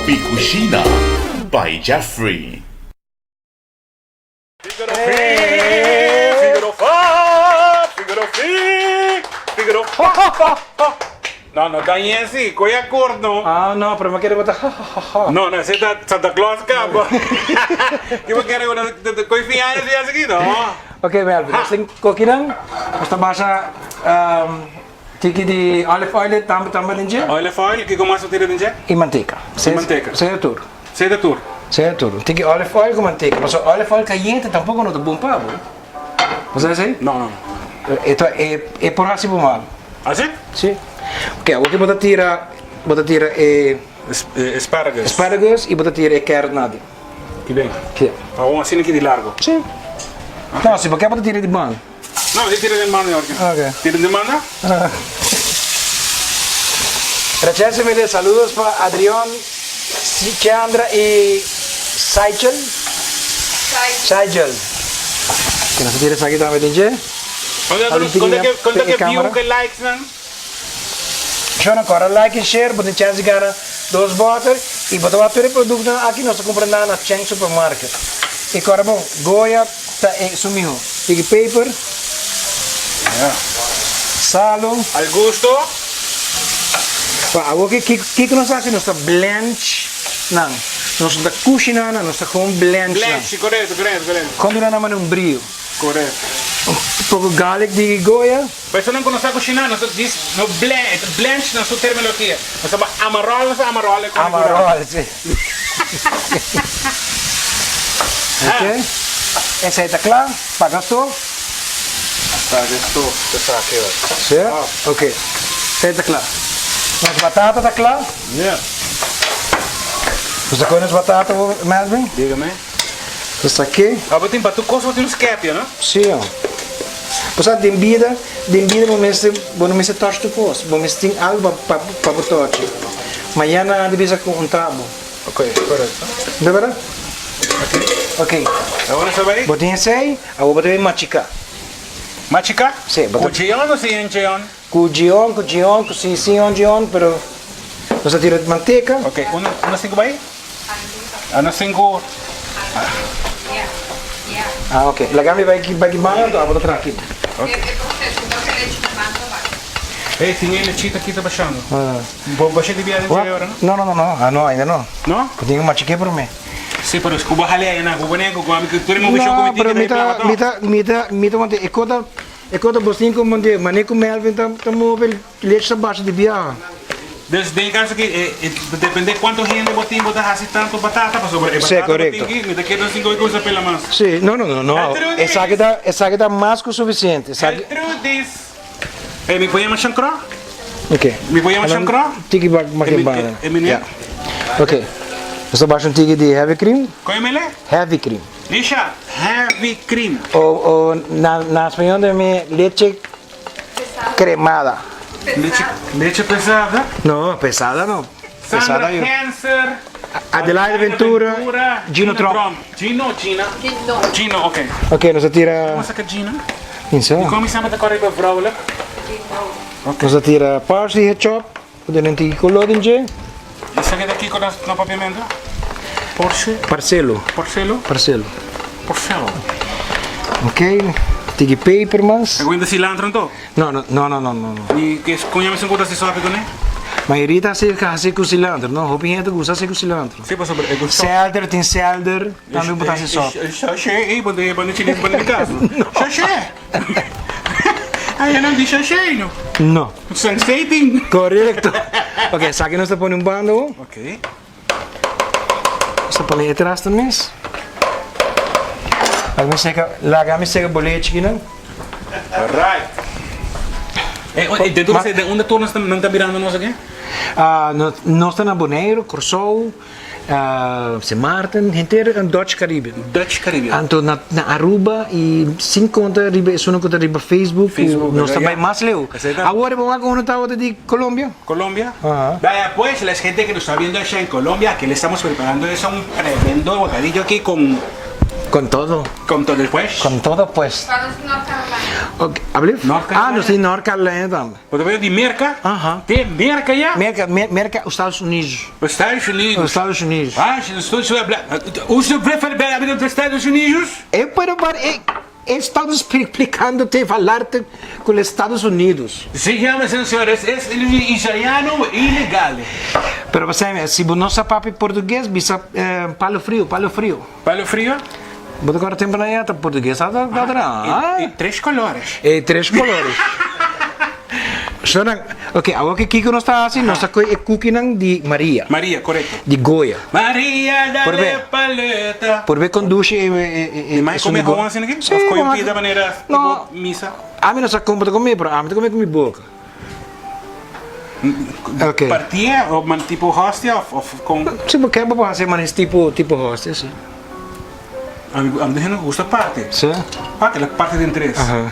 Mi Cushina by Jeffrey. Figaro fi, Figaro fa, Figaro fi, Figaro fa, fa, fa. No, no ta yen si, koe akord no. Ah, no, pero mi a kere bo ta ha ha ha ha. No, no, esei ta Santa Claus kaba. Ki bo kere ku no koe fin aña si asiki? No. Ok, Melvin, nos tin kokinan, nos ta basha tiki di olive oil tambe tambe den dje. Olive oil, kiko mas bo tira den dje? I manteka. I manteka. Sea tur. Sea tur. Sea tur. Un tiki olive oil ku manteka, pasobra olive oil kayente tampoko no ta bon pa bo. Bo sa esei? No, no, no. E ta e e por hasi bo mal. Asi? Si. Ok, awor ki bo ta tira bo ta tira e Asparagus. Asparagus i bo ta tira e carrot na di. Ki ben. Ki. Awor asina ki di largo. Si. No, si bo ke bo ta tira di banda. No, si tira den banda mihor ki. Ok. Tira den banda? Recientemente saludos pa Adrion, Chandra y Saichel. Saigel. Ke nos ta tira esaki tambe den dje. Konta ke view ke likes nan? Shona kòrda like en share bo tin chèns di gana dos bòter i bo ta wak tur e produktonan aki nos ta kumpra nan na Cheng Supermarket. I kòrda bon Goya ta e su mihó. Tiki peper, salo. Al gusto. Pa awor ki kiko nos ta hasi nos ta blanch nan. Nos no ta kushiná nan nos ta gewoon blanch nan. Blanch, korekto, korekto, korekto. Kon duna nan manera un brio. Korekto. Un poko garlic di Goya. Personan ku no sa kushiná nos ta dis no blench na su terminologia. Nos ta ba amaròl nos ta amaròl e kòne ku ròl. Amaròl si. Ok esei ta kla paga stof. Paga stof ta sa ke ora. Si ok esei ta kla. Nos batata ta kla. Yeah. Nos ta kohe nos batata Melvin. Dígame. Nos ta ke. Abo tin pa tur kos bo tin un skepia no? Si. Bo sa den bida, den bida bo mester, bo no mester touch tur kos. Bo mester tin algu pa pa bo touch. Mañana nan ta bisa ku un ta bo. Ok, korekto. No ta berdad? Ok. Ok. Awor nos ta bai? Bo tin esei, awor bo ta bai machiká. Machiká? Sí, bo ta. Ku djion o sin djion? Ku djion, ku djion, ku sin sin djion, pero nos ta tira manteka. Ok, uno, uno sinku bai? Ano sinku. Ah, ok. Laga mi bai bai ki banda, anto abo ta traha aki. Ok. Hey, tin e lechita aki ta bashando. Bo basha di bia den dje ora, no? No, no, no, no. Ah, no, ainda no. No? Bo tin ku machik'é promé. Sí, pero ku bo hali aina, ku bo ne ku ami ku tur e movishon ku No, mi tin pero ki mi ta ta, plama mi tòg. ta, mi ta, mi ta wanta e kota, e kota bo tin ku mande, mane ku Melvin ta ta move lechi ta basha di biaha. Dus den e kaso aki e e ta depende kuantu hende bo tin bo ta hasi tantu batata pasobra e Sí, batata bo tin korekto. ki mi ta kere nos tin ku usa pela mas. Sí, no, no, no, no, Gertrudis! esaki ta, esaki ta mas ku sufisiente, esaki. Gertrudis! Ey, mi por yama Shankro? Ok. Mi por yama Shankro? Tiki bak make bana. E meneer? Ja. Ok. Nos ta basha un tiki di heavy cream. Kon e mele? Heavy cream. Risha, heavy cream. O, o na, na español ta mi leche cremada. Leche, leche pesada? No, pesada no. Sandra Pesada yo. Cancer. Adelaide Ventura, Gino Trump. Gino, Gina? Gino. Gino, ok. Ok, nos ta tira. Como saca Gino? Insa. Di como mi ta corre pa vrouwelijk? Gino. Nos ta tira parsley he chop, pone un tiki color den dje. Esaki ta kiko na na papiamento? Porsche? Parcelo. Porcelo? Parcelo. Porcelo. Ok, tiki peper mas. Aguenta cilantro anto? No, no, no, no, no, no. Y ke con yama esun ku ta hasi sopi kuné? Mayoria ta hasi hasi ku cilantro, no? Hopi hende gusta hasi ku cilantro. Sí, pasobra e gusta. Selder, tin selder, tambe bo ta hasi sopi. Shashe, ey, bo ta banda chines banda di kas. Shashe! Ay, nan di shashe, no? No. Sensating. Korekto. Ok, esaki nos ta pone un banda awo. Ok. Nos ta pone e tras ta mes. Laga mi seka, laga mi seka bo lechi kinan. Alright. Eh, oh, eh, dentro de unda tur nos nan ta mirando nos aki? Ah, nos, nos ta na Boneiru, Kòrsou, ah, Sint Maarten, henter en Dutch Caribbean. Dutch Caribbean. Anto na, na Aruba y sin konta riba esun ku ta riba Facebook, ku Facebook, nos ta ya. bai mas leu. Esei ta. Awor bo wak unu tabata di Colombia? Colombia. Ajá. Vaya pues, la gente que nos está viendo allá en Colombia, que le estamos preparando es un tremendo bocadillo aquí con... Con todo. Con todo pues. Con todo pues. Para nos North Carolina. Ok, ablief? North Carolina. Ah, nos tin North Carolina tambe. Bo ta di Merca? Aha. Te Merca ya? Merca, Merca, Estados Unidos. Estados Unidos. Estados Unidos. Ah, estoy hablando. Usted prefiere hablar de Estados Unidos? Eu pero E estado explicándote falarte con Estados Unidos. Se llama, señores, es italiano ilegal. Pero pasemi, si bo no sa papia portugues, bisa palo frio, palo frio. Palo frio? Bo ta kòrda tempu nan ya ta portugues ta ta tra. E tres colores. E tres colores. Sonan, ok, awor ke kiko nos ta hasi, nos ta kohe e kukinan di Maria. Maria, korekto. Di Goya. Maria dale paleta. Por be kondushi e e e Mi mai kome gewoon asina aki? Sí, Of kohe un pida manera tipo misa? Ami no sa kon bo ta kome, pero ami ta kome ku mi boka. Ok. Partie o man tipo hostia of of kon? Si bo ke bo por hasi manes tipo tipo hostia si. Ami ami ta hende ku gusta parti. Sí. Parti la parti den tres. Aha.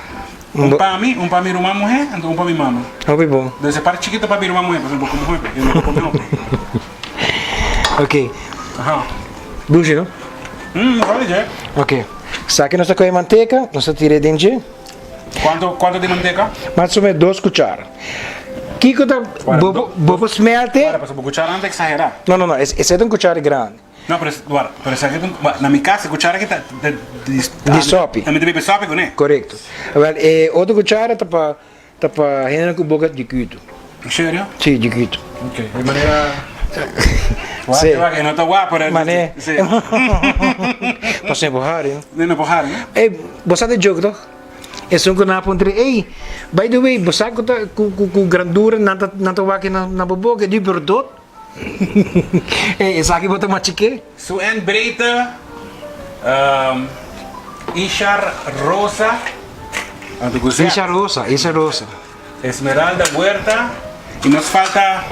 Un pa mi, un pa mi ruman muhé, anto un pa mi mama. Hopi bon. Entonces e parti chikito pa mi ruman muhé, pasobra bo kome hopi, yo no por kome hopi. Ok. Aha. Dushi no? Mm, hopi dje. Ok. Sa ke nos ta kohe manteka, nos ta tira den dje. Kuanto, kuanto di manteka? Mas o menos dos kuchara. Kiko ta, bo, bo por smelte. Wara, pasobra bo kuchara nan ta eksagerá. No, no, no, esei ta un kuchara grandi. No, pero, wara, pero esaki ta un, na mi kas e kuchara aki ta, ta, di, Di sopi. Ami ta bebe sopi kuné. Korekto. Wèl, e otro kuchara ta pa, ta pa hendenan ku boka chikitu. En serio? Sí, chikitu. Ok, di manera. Sí. Wak, e no ta wak, pero. Mané. Sí. Pasobra bo hari, no? No, no por hari, no? Ey, bo sa di joke toch? Esun ku nan a puntra, ey, by the way, bo sa ku ta ku ku ku grandura nan ta nan ta wak na na bo boka? E di, pero dot. Ey, esaki bo ta machiké? Su en breedte, Ishar Rosa. Ishar Rosa, Ishar Rosa. Esmeralda Huerta y nos falta.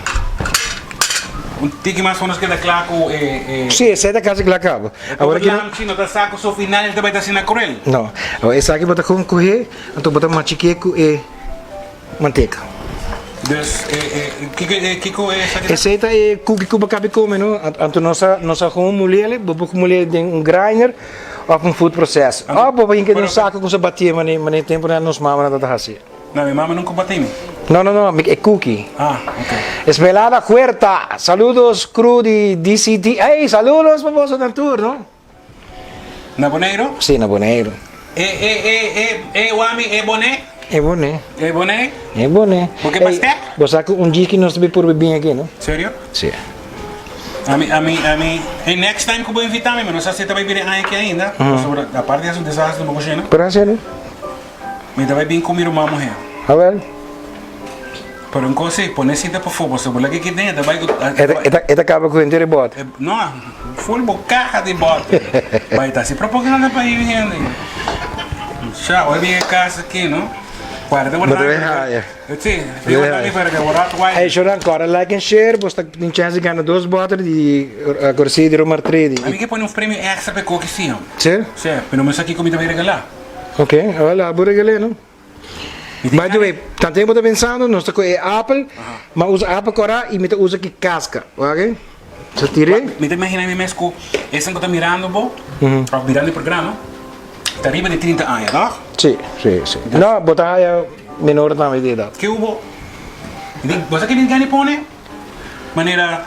Un tiki mas pa nos keda kla ku e. Sí, esei ta kasi kla kaba. E pober lamchi no ta sa ku su final el ta bai ta asina kruel. No. Awor esaki bo ta kon kuhé, anto bo ta machiké ku e manteka. Dus e e kiko e kiko esaki ta? Esei ta e kuki ku bo kabi kome no. Anto nos a nos a gewoon muliel, bo por muliel den un grinder òf un food processor. Òf bo por hinka den un sako ku sa batié manera manera tempunan nos mamanan ta ta hasi. No, mi mama nunca bati mi. No, no, no, e cookie. Ah, ok. Esmeralda Huerta, saludos crew di DCT. Ey, saludos pa boso nan tur, no? Na Boneiru? Sí, na Boneiru. E, e, e, e, e wami e boné? E boné. E boné? E boné. Bo ke pastek? Bo sa ku un djis ki nos ta bin purba bin aki, no? Serio? Sí. Ami, ami, ami, hey, next time ku bo invita mi, mi no sa si ta bai bira e aña aki ainda, pasobra aparte di haci un desastre den bo kushina. Por haci no? Mi ta bai bin ku mi ruman muhé. Awel. Pero un kos ei, pone sinta pafó, pasobra bo laga ki den e ta bai ku. E ta kaba ku henter e bòter. No, ful bo kaha di bòter. Bai ta hasi propaganda pa yu hende. Sha, ora bin e kas aki, no? Kuarda Bo ta bai haya. Si, mi wak mi para ke wak wak. Hey, Shoran, kòrda like en share, bo sta tin chèns di gana dos bòter di Corsia di Romar Trading. Ami ke pone un premio èkstra pa e koki si, hom. Si? Si, pero mi sa kiko mi ta bai regalá. Ok, awel abo regal'é no. By the way, tanten bo ta pensando nos ta kohe e apel, ma usa apel kòrá i mi ta usa ki kaska, wak? Sa tir'é. Mi ta imagina mi mes ku esun ku ta mirando bo, òf mirando e programa, ta riba di trinta aña, tòg? Sí, sí, sí. No, bo ta haya menor tambe di edat. Ke hubo? Mi di, bo sa ke mi gana pone? Manera,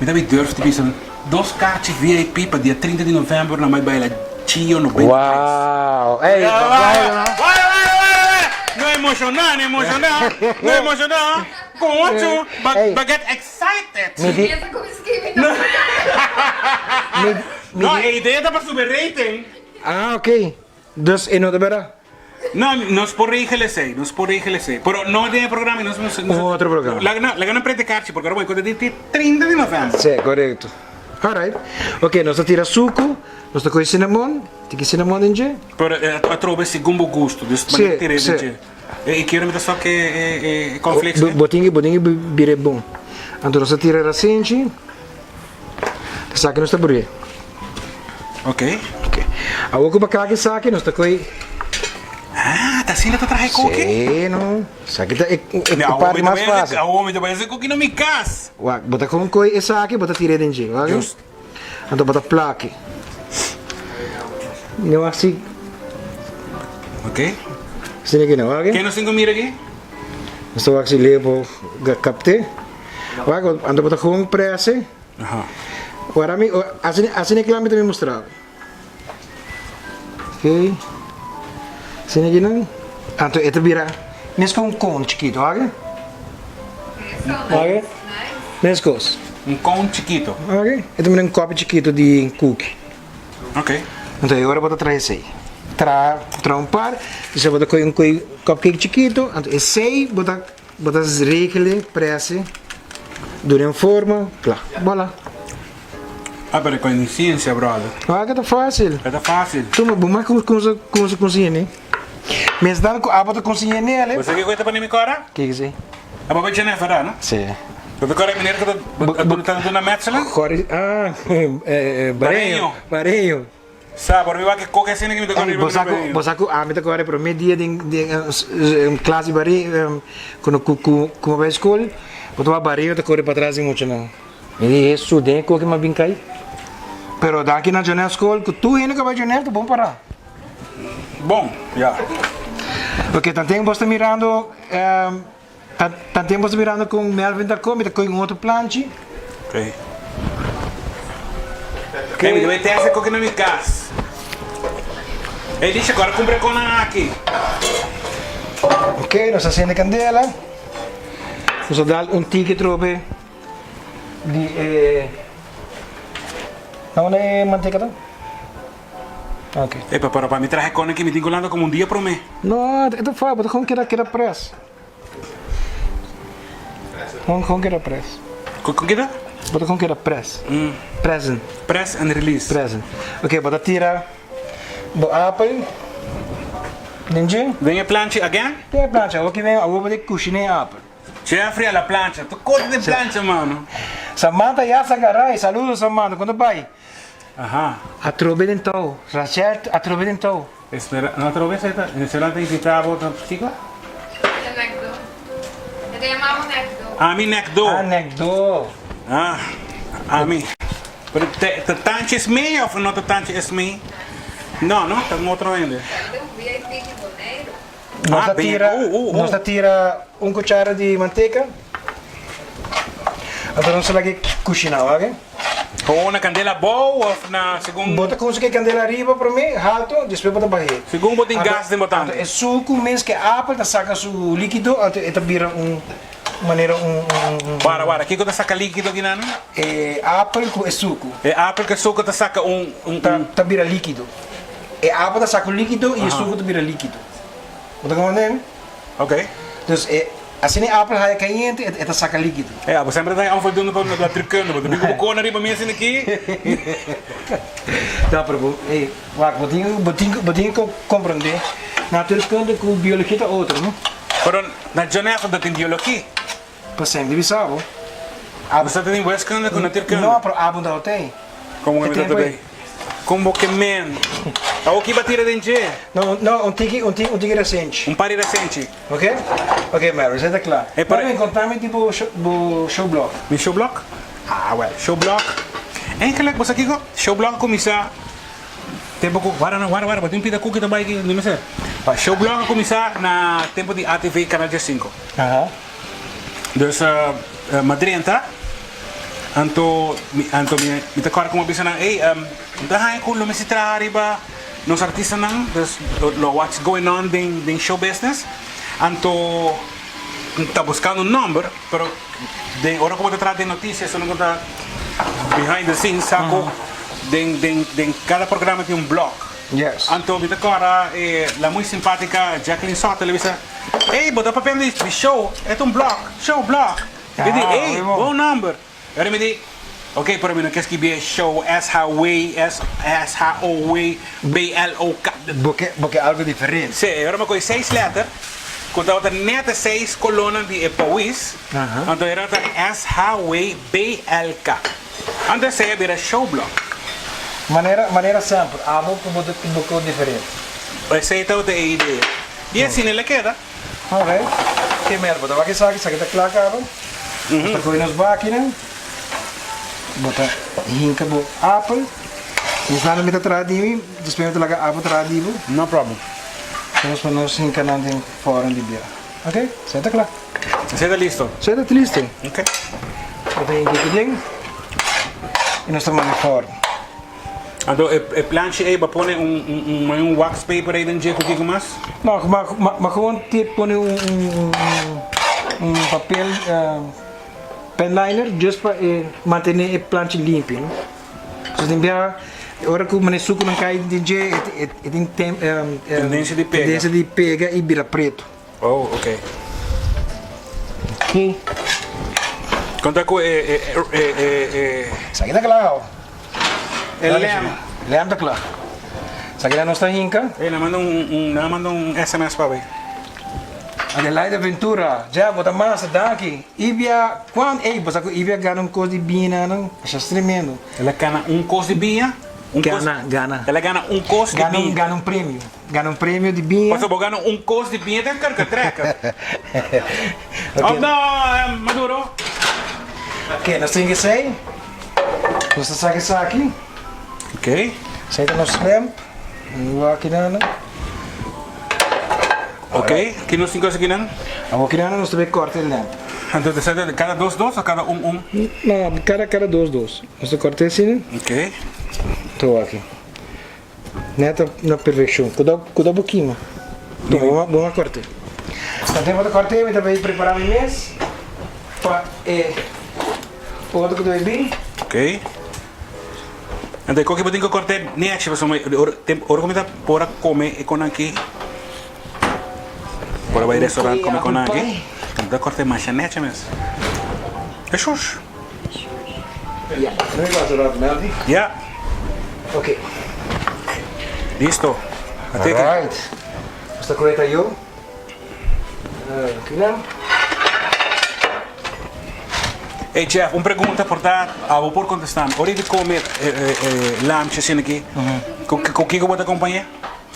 mi ta bay durf di bisa, dos kaartje VIP pa dia 30 di november nan bay baila Chio 93. Wow! Ey, Waya, ba waya, baila. waya, waya, waya! No emociona, no emociona, no emociona. Concho, ba, Ey. ba get excited. Mi di, Piensa cu mi skibi no. mi, mi No, di, e idea ta pa subi rating. ah, ok. Dus e no ta bera? No, nos por regel esey, nos por regel esey. Pero no den e programa, nos, nos, Un otro programa. Laga, no, laga nan prende karchi, porque ora bo encontra di di 30 di november. Sí, korekto. Alright. Ok, nos ta tira suku, nos ta kohe cinnamon, tiki cinnamon den dje. Pero eh, atrobe segun bo gusto, dus Sí, manera tira sí. den dje. E, e kier mi ta sok e, e, e cornflakes Bo, ne? bo tin ki, bo tin ki bira e bon. Anto nos ta tira rasenchi. Esaki nos ta brie. Ok. Ok. Awor ku bo kla ku esaki nos ta koe. Ah, ta asina ta traha e koki? Sí, no. Esaki ta e, e, e parti mas fácil. Awor mi ta bai hasi koki na mi kas. Wak, bo ta kon koe esaki, bo ta tira den dje, wak? Just. Anto bo ta plaki. No hasi. Ok. Asina aki no, wak? Ken nos tin ku mira aki? Nos ta wak si Leo por kapte. Wak, anto bo ta gewoon presse. Aha. Ora mi, asina, asina kla mi ta mi mustra. Ok. Asina aki nan. Anto e ta bira mes ku un kon chikito, wak? Wak? Meskos. Un kon chikito. Ok. E ta mira un kopi chikito di kuki. Ok. Anto e ora bo ta traha esei. Traha, traha un par, despues bo ta kohe un cupcake chikito, anto esei bo ta Bo ta regele presi duna en forma, kla. Bola. Ah, pero con ciencia, brother. Ah, que ta fácil. E ta fácil. Tuma, bo mas con con con con Mes dan cu abo ta consigne nele. Bo sa kico ta pone mi cora? Kico si? Abo bay Jennifer, no? Si. Bo ta cora meneer cu ta duna metselen? Corri, ah, Bareño. Bareño. Sa, por mi wak e koke asina ki mi ta kore Ey, riba bo sa mi ku, bareño. bo sa ku ami ta kore prome dia den den un klas di bare ku no ku ku ku mi bai skol, bo ta wak bareño ta kore patras di muchanan. Mi di Hesu, den e koke mi a bin kai. Pero danki na Jonel skol ku tur hende ku a bai Jonel ta bon pará. Bon, ya. Oke, tanten bos ta mirando Tanten bo ta mirando con Melvin ta come, mi ta coge un otro planchi. Ok. Hey, mi ta bay test e koki na mi cas. Hey, Lisha, cu ora cumpra e conan aki? Ok, nos ta cende candela. Nos ta dal un tiki trobe di e... Na unda e manteca ta? Ok. Epa, pero pa mi traha e kòne ki mi tin ku lanta komo un dia promé. No, e ta fácil, bo ta kon keda keda pres. Kon kon keda pres. Kon kon keda? Bo ta kon keda pres. Present. Press and release. Present. Ok, bo ta tira bo apel den dje. Den e planchi again? Den e planchi. Awor ki ven, awor bo ta kushiné e apel. Jeffrey a la plancha. Tu kote den plancha, mano. Samantha Yazagaray, saludos Samantha, kon ta bai? Aha. Atrobe den tou, Rachel atrobe den tou. Espera, no atrobe esei ta, Esmeralda ta invita bo ta kiko? Ta nekdo. E ta yama bo nekdo. Ami nekdo. Ah nekdo. Ah, ami. Pero te ta tanchi esmee of no ta tanchi esmee? No, no, ta un otro hende. Ta un VIP di Boneiru. Nos ta tira, nos ta tira un cuchara di manteca. Anto nos ta laga cushina, oke? Con na candela abou of na segun. Bo ta cuminsa cu e candela ariba prome, halto, despues bo ta bah'é. Segun bo tin gas den bo tanki. Anto e sucu mes cu e apel ta saca su likido, anto e ta bira un manera un un. Wara, wara, kico ta saca likido aki nan? E apel cu e sucu. E apel cu e sucu ta saca un un. Ta bira likido. E apel ta saca un likido y e sucu ta bira likido. Bo ta comprende? Ok. Dus e asina e apel haya cayente e ta saca likido. E bo semper ta haya onvoldoende pa natuurkunde, bo ta bin cu bo kona riba mesa aki. No, pero bo, ey, wak, bo tin, bo tin, bo tin cu comprende, natuurkunde cu biologia ta otro, no? Pero na John F. ta tin biologia. Pa semper bisa bo. Abo sa ta tin wiskunde ku natuurkunde? No, pero abo no tabata ei. Komo ku mi tabata ei? Kon bo ke men? Awo ki bo a tira den dje? No, no, un tiki, un tiki, un tiki resenchi. Un par di resenchi. Ok? Ok, Mary, esei ta kla. E por. Mary, kontami di bo bo showblog. Mi showblog? Ah, wèl, showblog. Eigenlijk, bo sa kiko? Showblog a kuminsá tempu ku, wara no, wara, wara, bo tin pida kuki ta bai aki, dime ser. Showblog a kuminsá na tempu di ATV Kanal diesinko. Aha. Dus mi a drenta, anto mi anto mi mi ta kòrda ku mi a bisa nan, ey, mi ta haña ku lo mester traha riba nos artistanan, dus lo what's going on den den show business. Anto mi ta buskando un nòmber, pero den ora ku bo ta traha den notisia esei ku ta behind the scenes sa ku den den den kada programa tin un blòg. Yes. Anto mi ta kòrda e la muy simpatica Jacqueline Soto, el a bisa, Ey, bo ta papiando di show, e ta un blog, show blog. Mi di, ey, bon nomber. E ora mi di, ok, pero mi no ke skibi e show, S-H-W, S-H-O-W, B-L-O-K. Bo ke, bo ke algo diferente. Sí, e ora mi a kohe seis letter, ku tabata net e seis kolonnan di e pawis, anto e ora ta S-H-W-B-L-K. Anto esei a bira show blog. Manera, manera semper, abo ku bo ta bo ke diferente. Esei tabata e idea. I asina el a keda. Alright. Ke mer bo ta wak esaki, esaki ta kla kaba. Bo ta kohe nos bakinan, bo ta hinka bo apel. Minsnan mi ta traha di mi, despues mi ta laga abo traha di bo. No problem. Nos pa nos hinka nan den fòrn di bia. Ok, esei ta kla. Esei ta listo? Esei ta listo. Ok. Bo ta hinka aki den i nos ta manda fòrn. Anto e e planchi ei bo a pone un un un un wax paper ei den dje ku kiko mas? No, ma ma ma gewoon te pone un un un papel pen liner just pa e mantene e planchi limpi no. So tin bia ora ku mane sukunan kai den dje e e tin tem Tendensia di pega. tendensia di pega i bira pretu. Oh, ok. Ok. Konta ku e e e e e. Esaki ta kla awo. E lem. Lem ta kla. Esaki nan nos ta hinka. Ey, nan manda un un nan a manda un sms pa bay. Adelaida Ventura, Jeff bo ta masa, danki. Ibia, kuan ey bo sa ku Ibia gana un kos di biña nan, esha es tremendo. El a gana un kos di biña? Un kos. Gana, gana. El a gana un kos di biña. Gana un premio. Gana un premio di biña. Pasobra bo gana un kos di biña ta karkatrèka. Òf no, Maduro? Oke, nos tin esei. Nos ta saka esaki. Oke. Esei ta nos lemp. Wak kinan. Oke, ki nos tin ku hasi kinan? Awor kinan nos ta bai kòrta e lemp. Anto ta seta kada dos dos òf kada un un? No, kada kada dos dos. Nos ta kòrta asina. Oke. Ta wak. Net na perfeccion. Cuidao, cuidao bo kima. Tuma, bo a corte. Na tempo ta corte, mi ta bay prepara mi mes pa e otro cu ta bay bin. Ok. Anto e koki bo tin cu corte nechi pasobra ora ora cu mi ta por a come e con aki, por a bay restaurant come con aki, mi ta corte masha nechi mes. E shush. Ya, no e pasa rato Meldy. Ya. Ok. Listo. Alright. Nos ta kohe tayo. Kinan. Ey Jeff, un pregunta por ta abo por contesta mi. Ora di come lamchi asina aki, cu kico bo ta acompaña?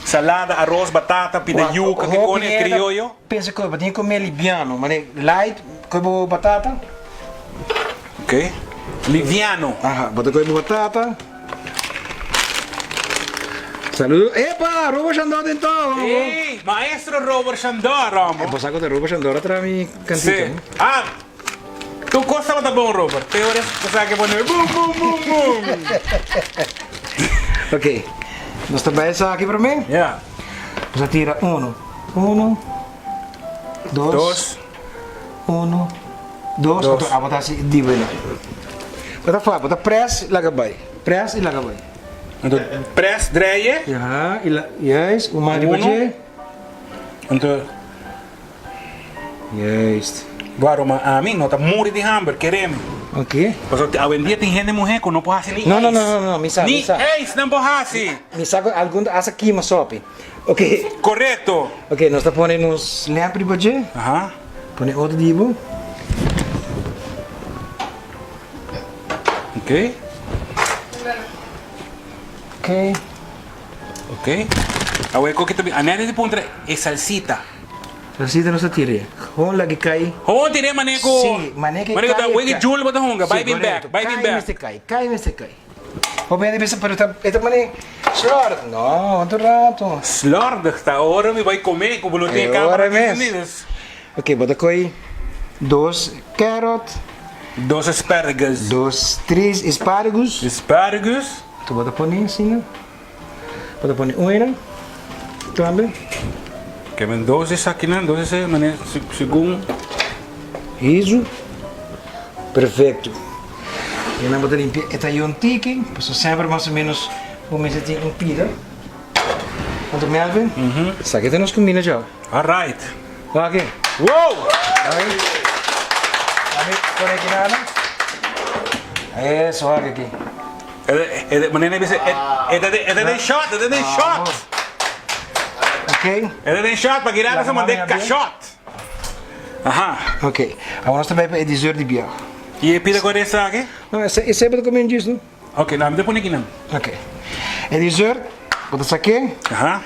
Salada, arroz, batata, pida yuca, ki cone, crioyo? Pensa cu bo tin come liviano, mane light, cu bo batata. Ok, liviano. Aha, bo ta coge bo batata. Saludo. Epa, Robert Shandor den tou. Ey, maestro Robert Shandor, hombo. Bo sa cu ta Robert Shandor a traha mi cantica. Si. Ah, tu cos tabata bon, Robert. Te ora esaki a pone bum, bum, bum, bum. Ok, nos ta bay esaki prome. Ya. Nos a tira uno, uno, dos. Dos. Uno, dos, Dos. anto abo ta hasi di buena. Bo ta fa, bo ta press laga bai, press y laga bai. Anto press dreye. Aha, y la, juist, un man riba Uno. dje. Anto. Juist. Wou ma ami no ta muri di hamber, kere mi. Ok. Pasobra awendia tin hende muhe ku no por hasi ni No, no, ijs. no, no, no, mi sa, mi Ni sa. ijs nan por hasi. Mi sa ku algun ta hasta kima sopi. Ok. Korekto. Ok, nos ta pone nos lamp riba dje. Aha. Pone otro di bo. Ok. Ok. Ok. Awe koke ta bin. Anel di puntra e salsita. Salsita nos ta tira. Gewoon lagi kai. Gewoon tira mane ku. Si, mane ke Mane ku ta kai. wege jul bo ta hunga. Bai Si, bin bek. korekto. Bai bin Kai bek. mester kai. Kai mester kai. Hopi hende bisa pero ta e ta pone slordig. No, otro rato. Slordig ta ora mi bai come cu bo no tin e camera aki ni dus. Ok, bo ta coy dos carrot. Dos asparagus. Dos, tres asparagus. Asparagus. Anto bo ta pone asina. Bo ta pone un einan tambe. Ke men dos esakinan, dos ese mane segun. Hizu. Perfecto. Y nan bo ta limpia e tayon tiki, pasobra semper mas o menos bo mester tin un pida. Anto Melvin, esaki ta nos cuminda djau. Alright. Wak aki. Wow! Ay. Dame pone aki nada. Eso, wak aki. Manera bisa, e ta den shot, e ta den shot. Ok. E ta den shot, pa kira sa mande kashot. Aha. Ok, awor nos ta bai pa e dessert di biaha. Y e pida cu esta aki? No, ese, ese bo ta come un djis, no? Ok, no, mi ta pone aki nan. Ok. E dessert, bo ta sake. Aha.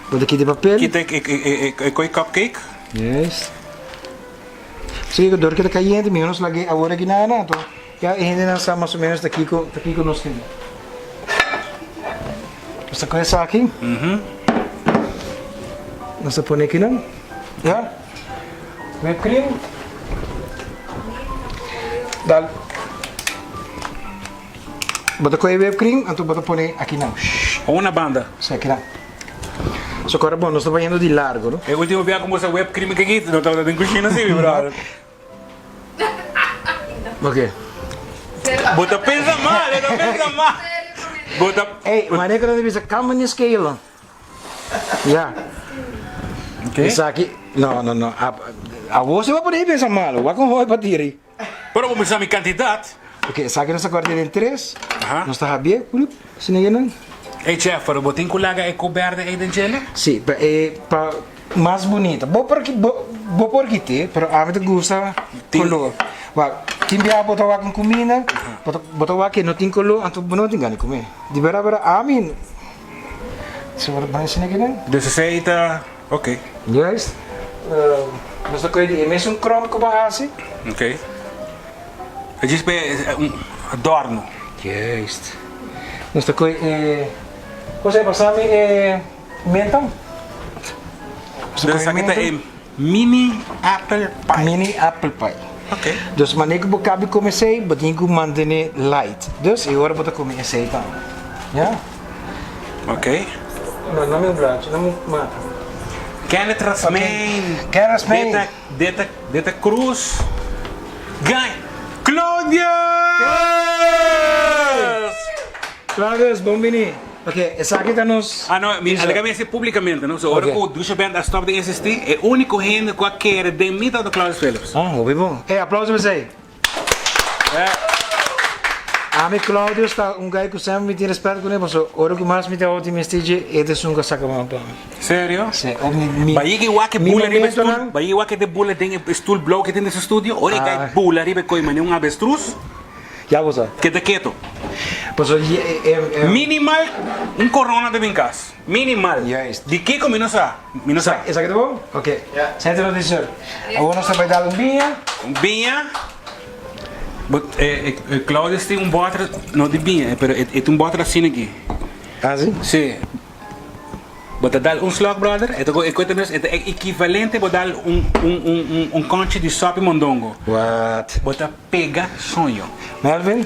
Bo ta kita e papel. Kita e, e, e, e coi cupcake. Yes. Si, dor cu ta cayente, miho nos lag'e awor aki nada, anto ya e hendenan sa mas o menos ta kico, ta kico nos tin. Nos ta coge esaki. Nos ta pone aki nan. Ya. Whipped cream. Dal. Bo ta coge whipped cream, anto bo ta pone aki nan. Una banda. Si, aki nan. So kora bon, nos ta bayendo di largo, no? E ultimo bia ku bo usa whipped cream aki, no tabata den kushina si, mi brother. Ok. Bo ta pensa mal, bo ta pensa mal. Bo ta. Ey, wanneer ku nan ta bisa kamba ni scale. Ya. Ok. Esaki, no, no, no. Awor si bo por pensa malo, wak un hoy pa tira. Pero bo bisa mi kantidat. Ok, esaki nos ta kòrta den tres. Aha. Nos ta habié, plup, asina nan. Ey chef, pero bo tin ku laga e ku bèrdè ey den djele? Si, pa e pa mas bunita. Bo por bo bo por kit'é, pero ami ta gusta kolor. Wak, tin bia bo ta wak un kuminda, bo ta bo ta wak ke no tin kolor, anto bo no tin gana di kume. Di bèrda bèrda ami si bo ta pone asina kinan. Dus esei ta ok. Juist. Nos ta kohe di e mesun krom ku bo a hasi. Ok. E djis pa e un adorno. Juist. Nos ta kohe e José pasa mi e menta. Dus esaki ta e mini apple pie. Mini apple pie. Ok. Dus manera ku bo kabi kome esei bo tin ku mantene light. Dus e ora bo ta kome esei tambe. Ya. Ok. No, no mi un blachi, no mi mata. Kenneth Rasmijn. Kenneth Rasmijn. Deta, Deta, Deta Cruz. Guy. Claudius! Claudius, bon bini. Ok, esaki ta nos. Ah no, mi alga mi hasi publicamente, no? So ora Ok. ku Dushi Band a stop di existi, e unico hende ku a kere den mi tabata Claudius Philips. Ah, hopi bon. Ey, aplauso pa esey. Eh. Ami Claudius ta un guy ku semper mi tin respet kuné pasobra ora ku mas mi ta oti mi stidje e ta esun ku a saka man pa mi. Serio? Sí. O mi mi Bayí ki wak e mi bula riba e stoel, momentonan. bayí wak e de bula den e stoel blou ke tin den su studio, ora e kai bula riba e koi manera un avestruz. Ya bo sa. Keda keto. Pasobra e e e. Minimal un corona ta bin kas. Minimal. Juist. Di kiko mi no sa. Mi no sa. Esaki ta bon? Ok. Senti nos di sur. Awor nos ta bai dal un biña. Un biña. But e e Claudius tin un bòter, no di biña, pero e tin un bòter asina aki. Ah si? Si. Bo ta dal un slok brother, e ta e koe ta mes e ta ekivalente bo dal un un un un kònchi di sòpi mondongo. What? Bo ta pega soño. Melvin,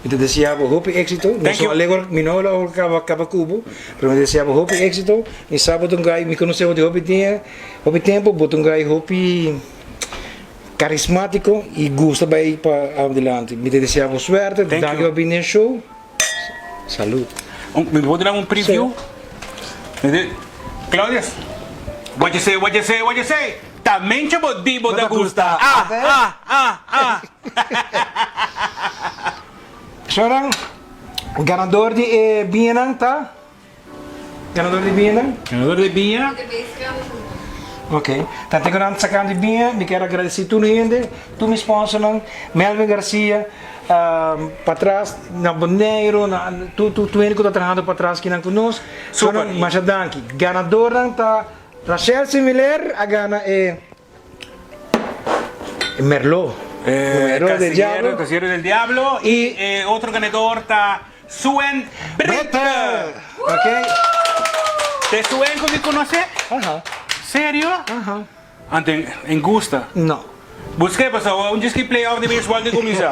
mi ta desea bo hopi éxito. Thank you. Mi no lo kaba kaba ku bo, pero mi ta desea bo hopi éxito. Mi sa bo ta un guy, mi konosé bo di hopi dia, hopi tempu, bo ta un guy hopi karismátiko i gusta bai pa adelante. Mi ta desea bo suerte, Thank danki you. pa bini den show. Salud. Un, mi por duna un preview? Sí. Claudius, what you say, what you say, what you say? Ta mencha bo di bo ta gusta. Ah, ah, ah, ah. Shonan, ganador di e biñanan ta? Ganador di biñanan? Ganador di biña. Ok, ta te nan sakan di biña, mi kier agradeci tur hende, tur mi sponsornan, Melvin Garcia, patras na Boneiru, na tur tur tur hende ku ta trahando patras kinan ku nos. Super. Masha danki. Ganadornan ta Rachel Similer a gana e Merlot. Merlot del Diablo. Casillero del Diablo. Y e otro ganador ta Suen Britter. Ok. Te Suen ku mi konosé? Aha. Serio? Aha. Anto en gusta? No. Busk'é pasobra un djis ki playoff di beisbòl tin kuminsá.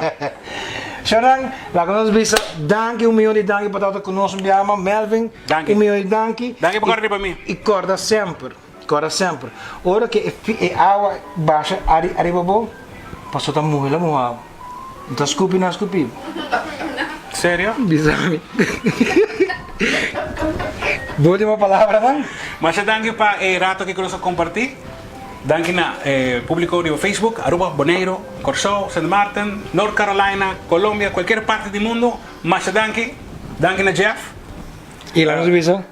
Sharon, laga nos bisa danki, un miyon di danki pa tabata ku nos un biaha mas. Melvin, Danki. un miyon di danki. Danki pa kòrda riba mi. I kòrda semper, kòrda semper, ora ku e awa basha ariba bo, pasobra ta muha la muha bo. No ta skupi no a skupi bo. Serio? Bisa mi. Bo ultimo palabranan? Masha danki pa e rato aki ku nos a kompartí. Danki na e publico riba Facebook, Aruba, Boneiro, Corsou, Sint Maarten, North Carolina, Colombia, cualkier parti di mundo, masha danki. Danki na Jeff. Y la nos bisa?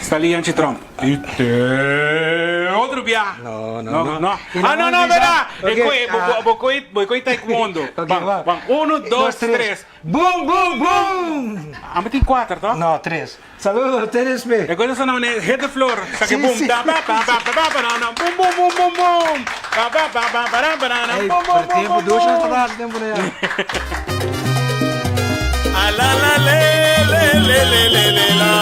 Sta Lianchi Tromp. Y te otro bia. No, no, no. No. Ah, no, no, verdad. E coe, bo coe, bo coe taekwondo. Ok, va. Van, uno, dos, tres. Boom, boom, boom! Amo tin cuater, toch? No, tres. Saludos, tres pe. E cosa sona manera hit the floor, sa ke Sí, boom sí. ta pa pa pa pa pa pa na na boom boom boom boom boom pa pa pa pa pa ra pa ra na Ey, boom boom pero boom tempo boom dushi nos boom. tabata hasi tempo na ya. A la la le le le le le le la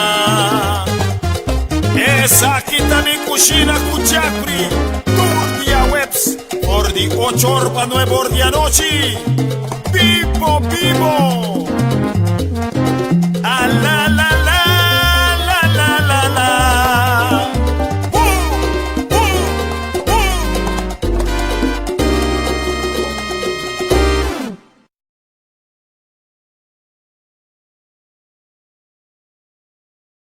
Esaki ta mi kushina ku Jeffrey Tur dia weps for di ocho or pa nuebe or di anochi Bibo bibo.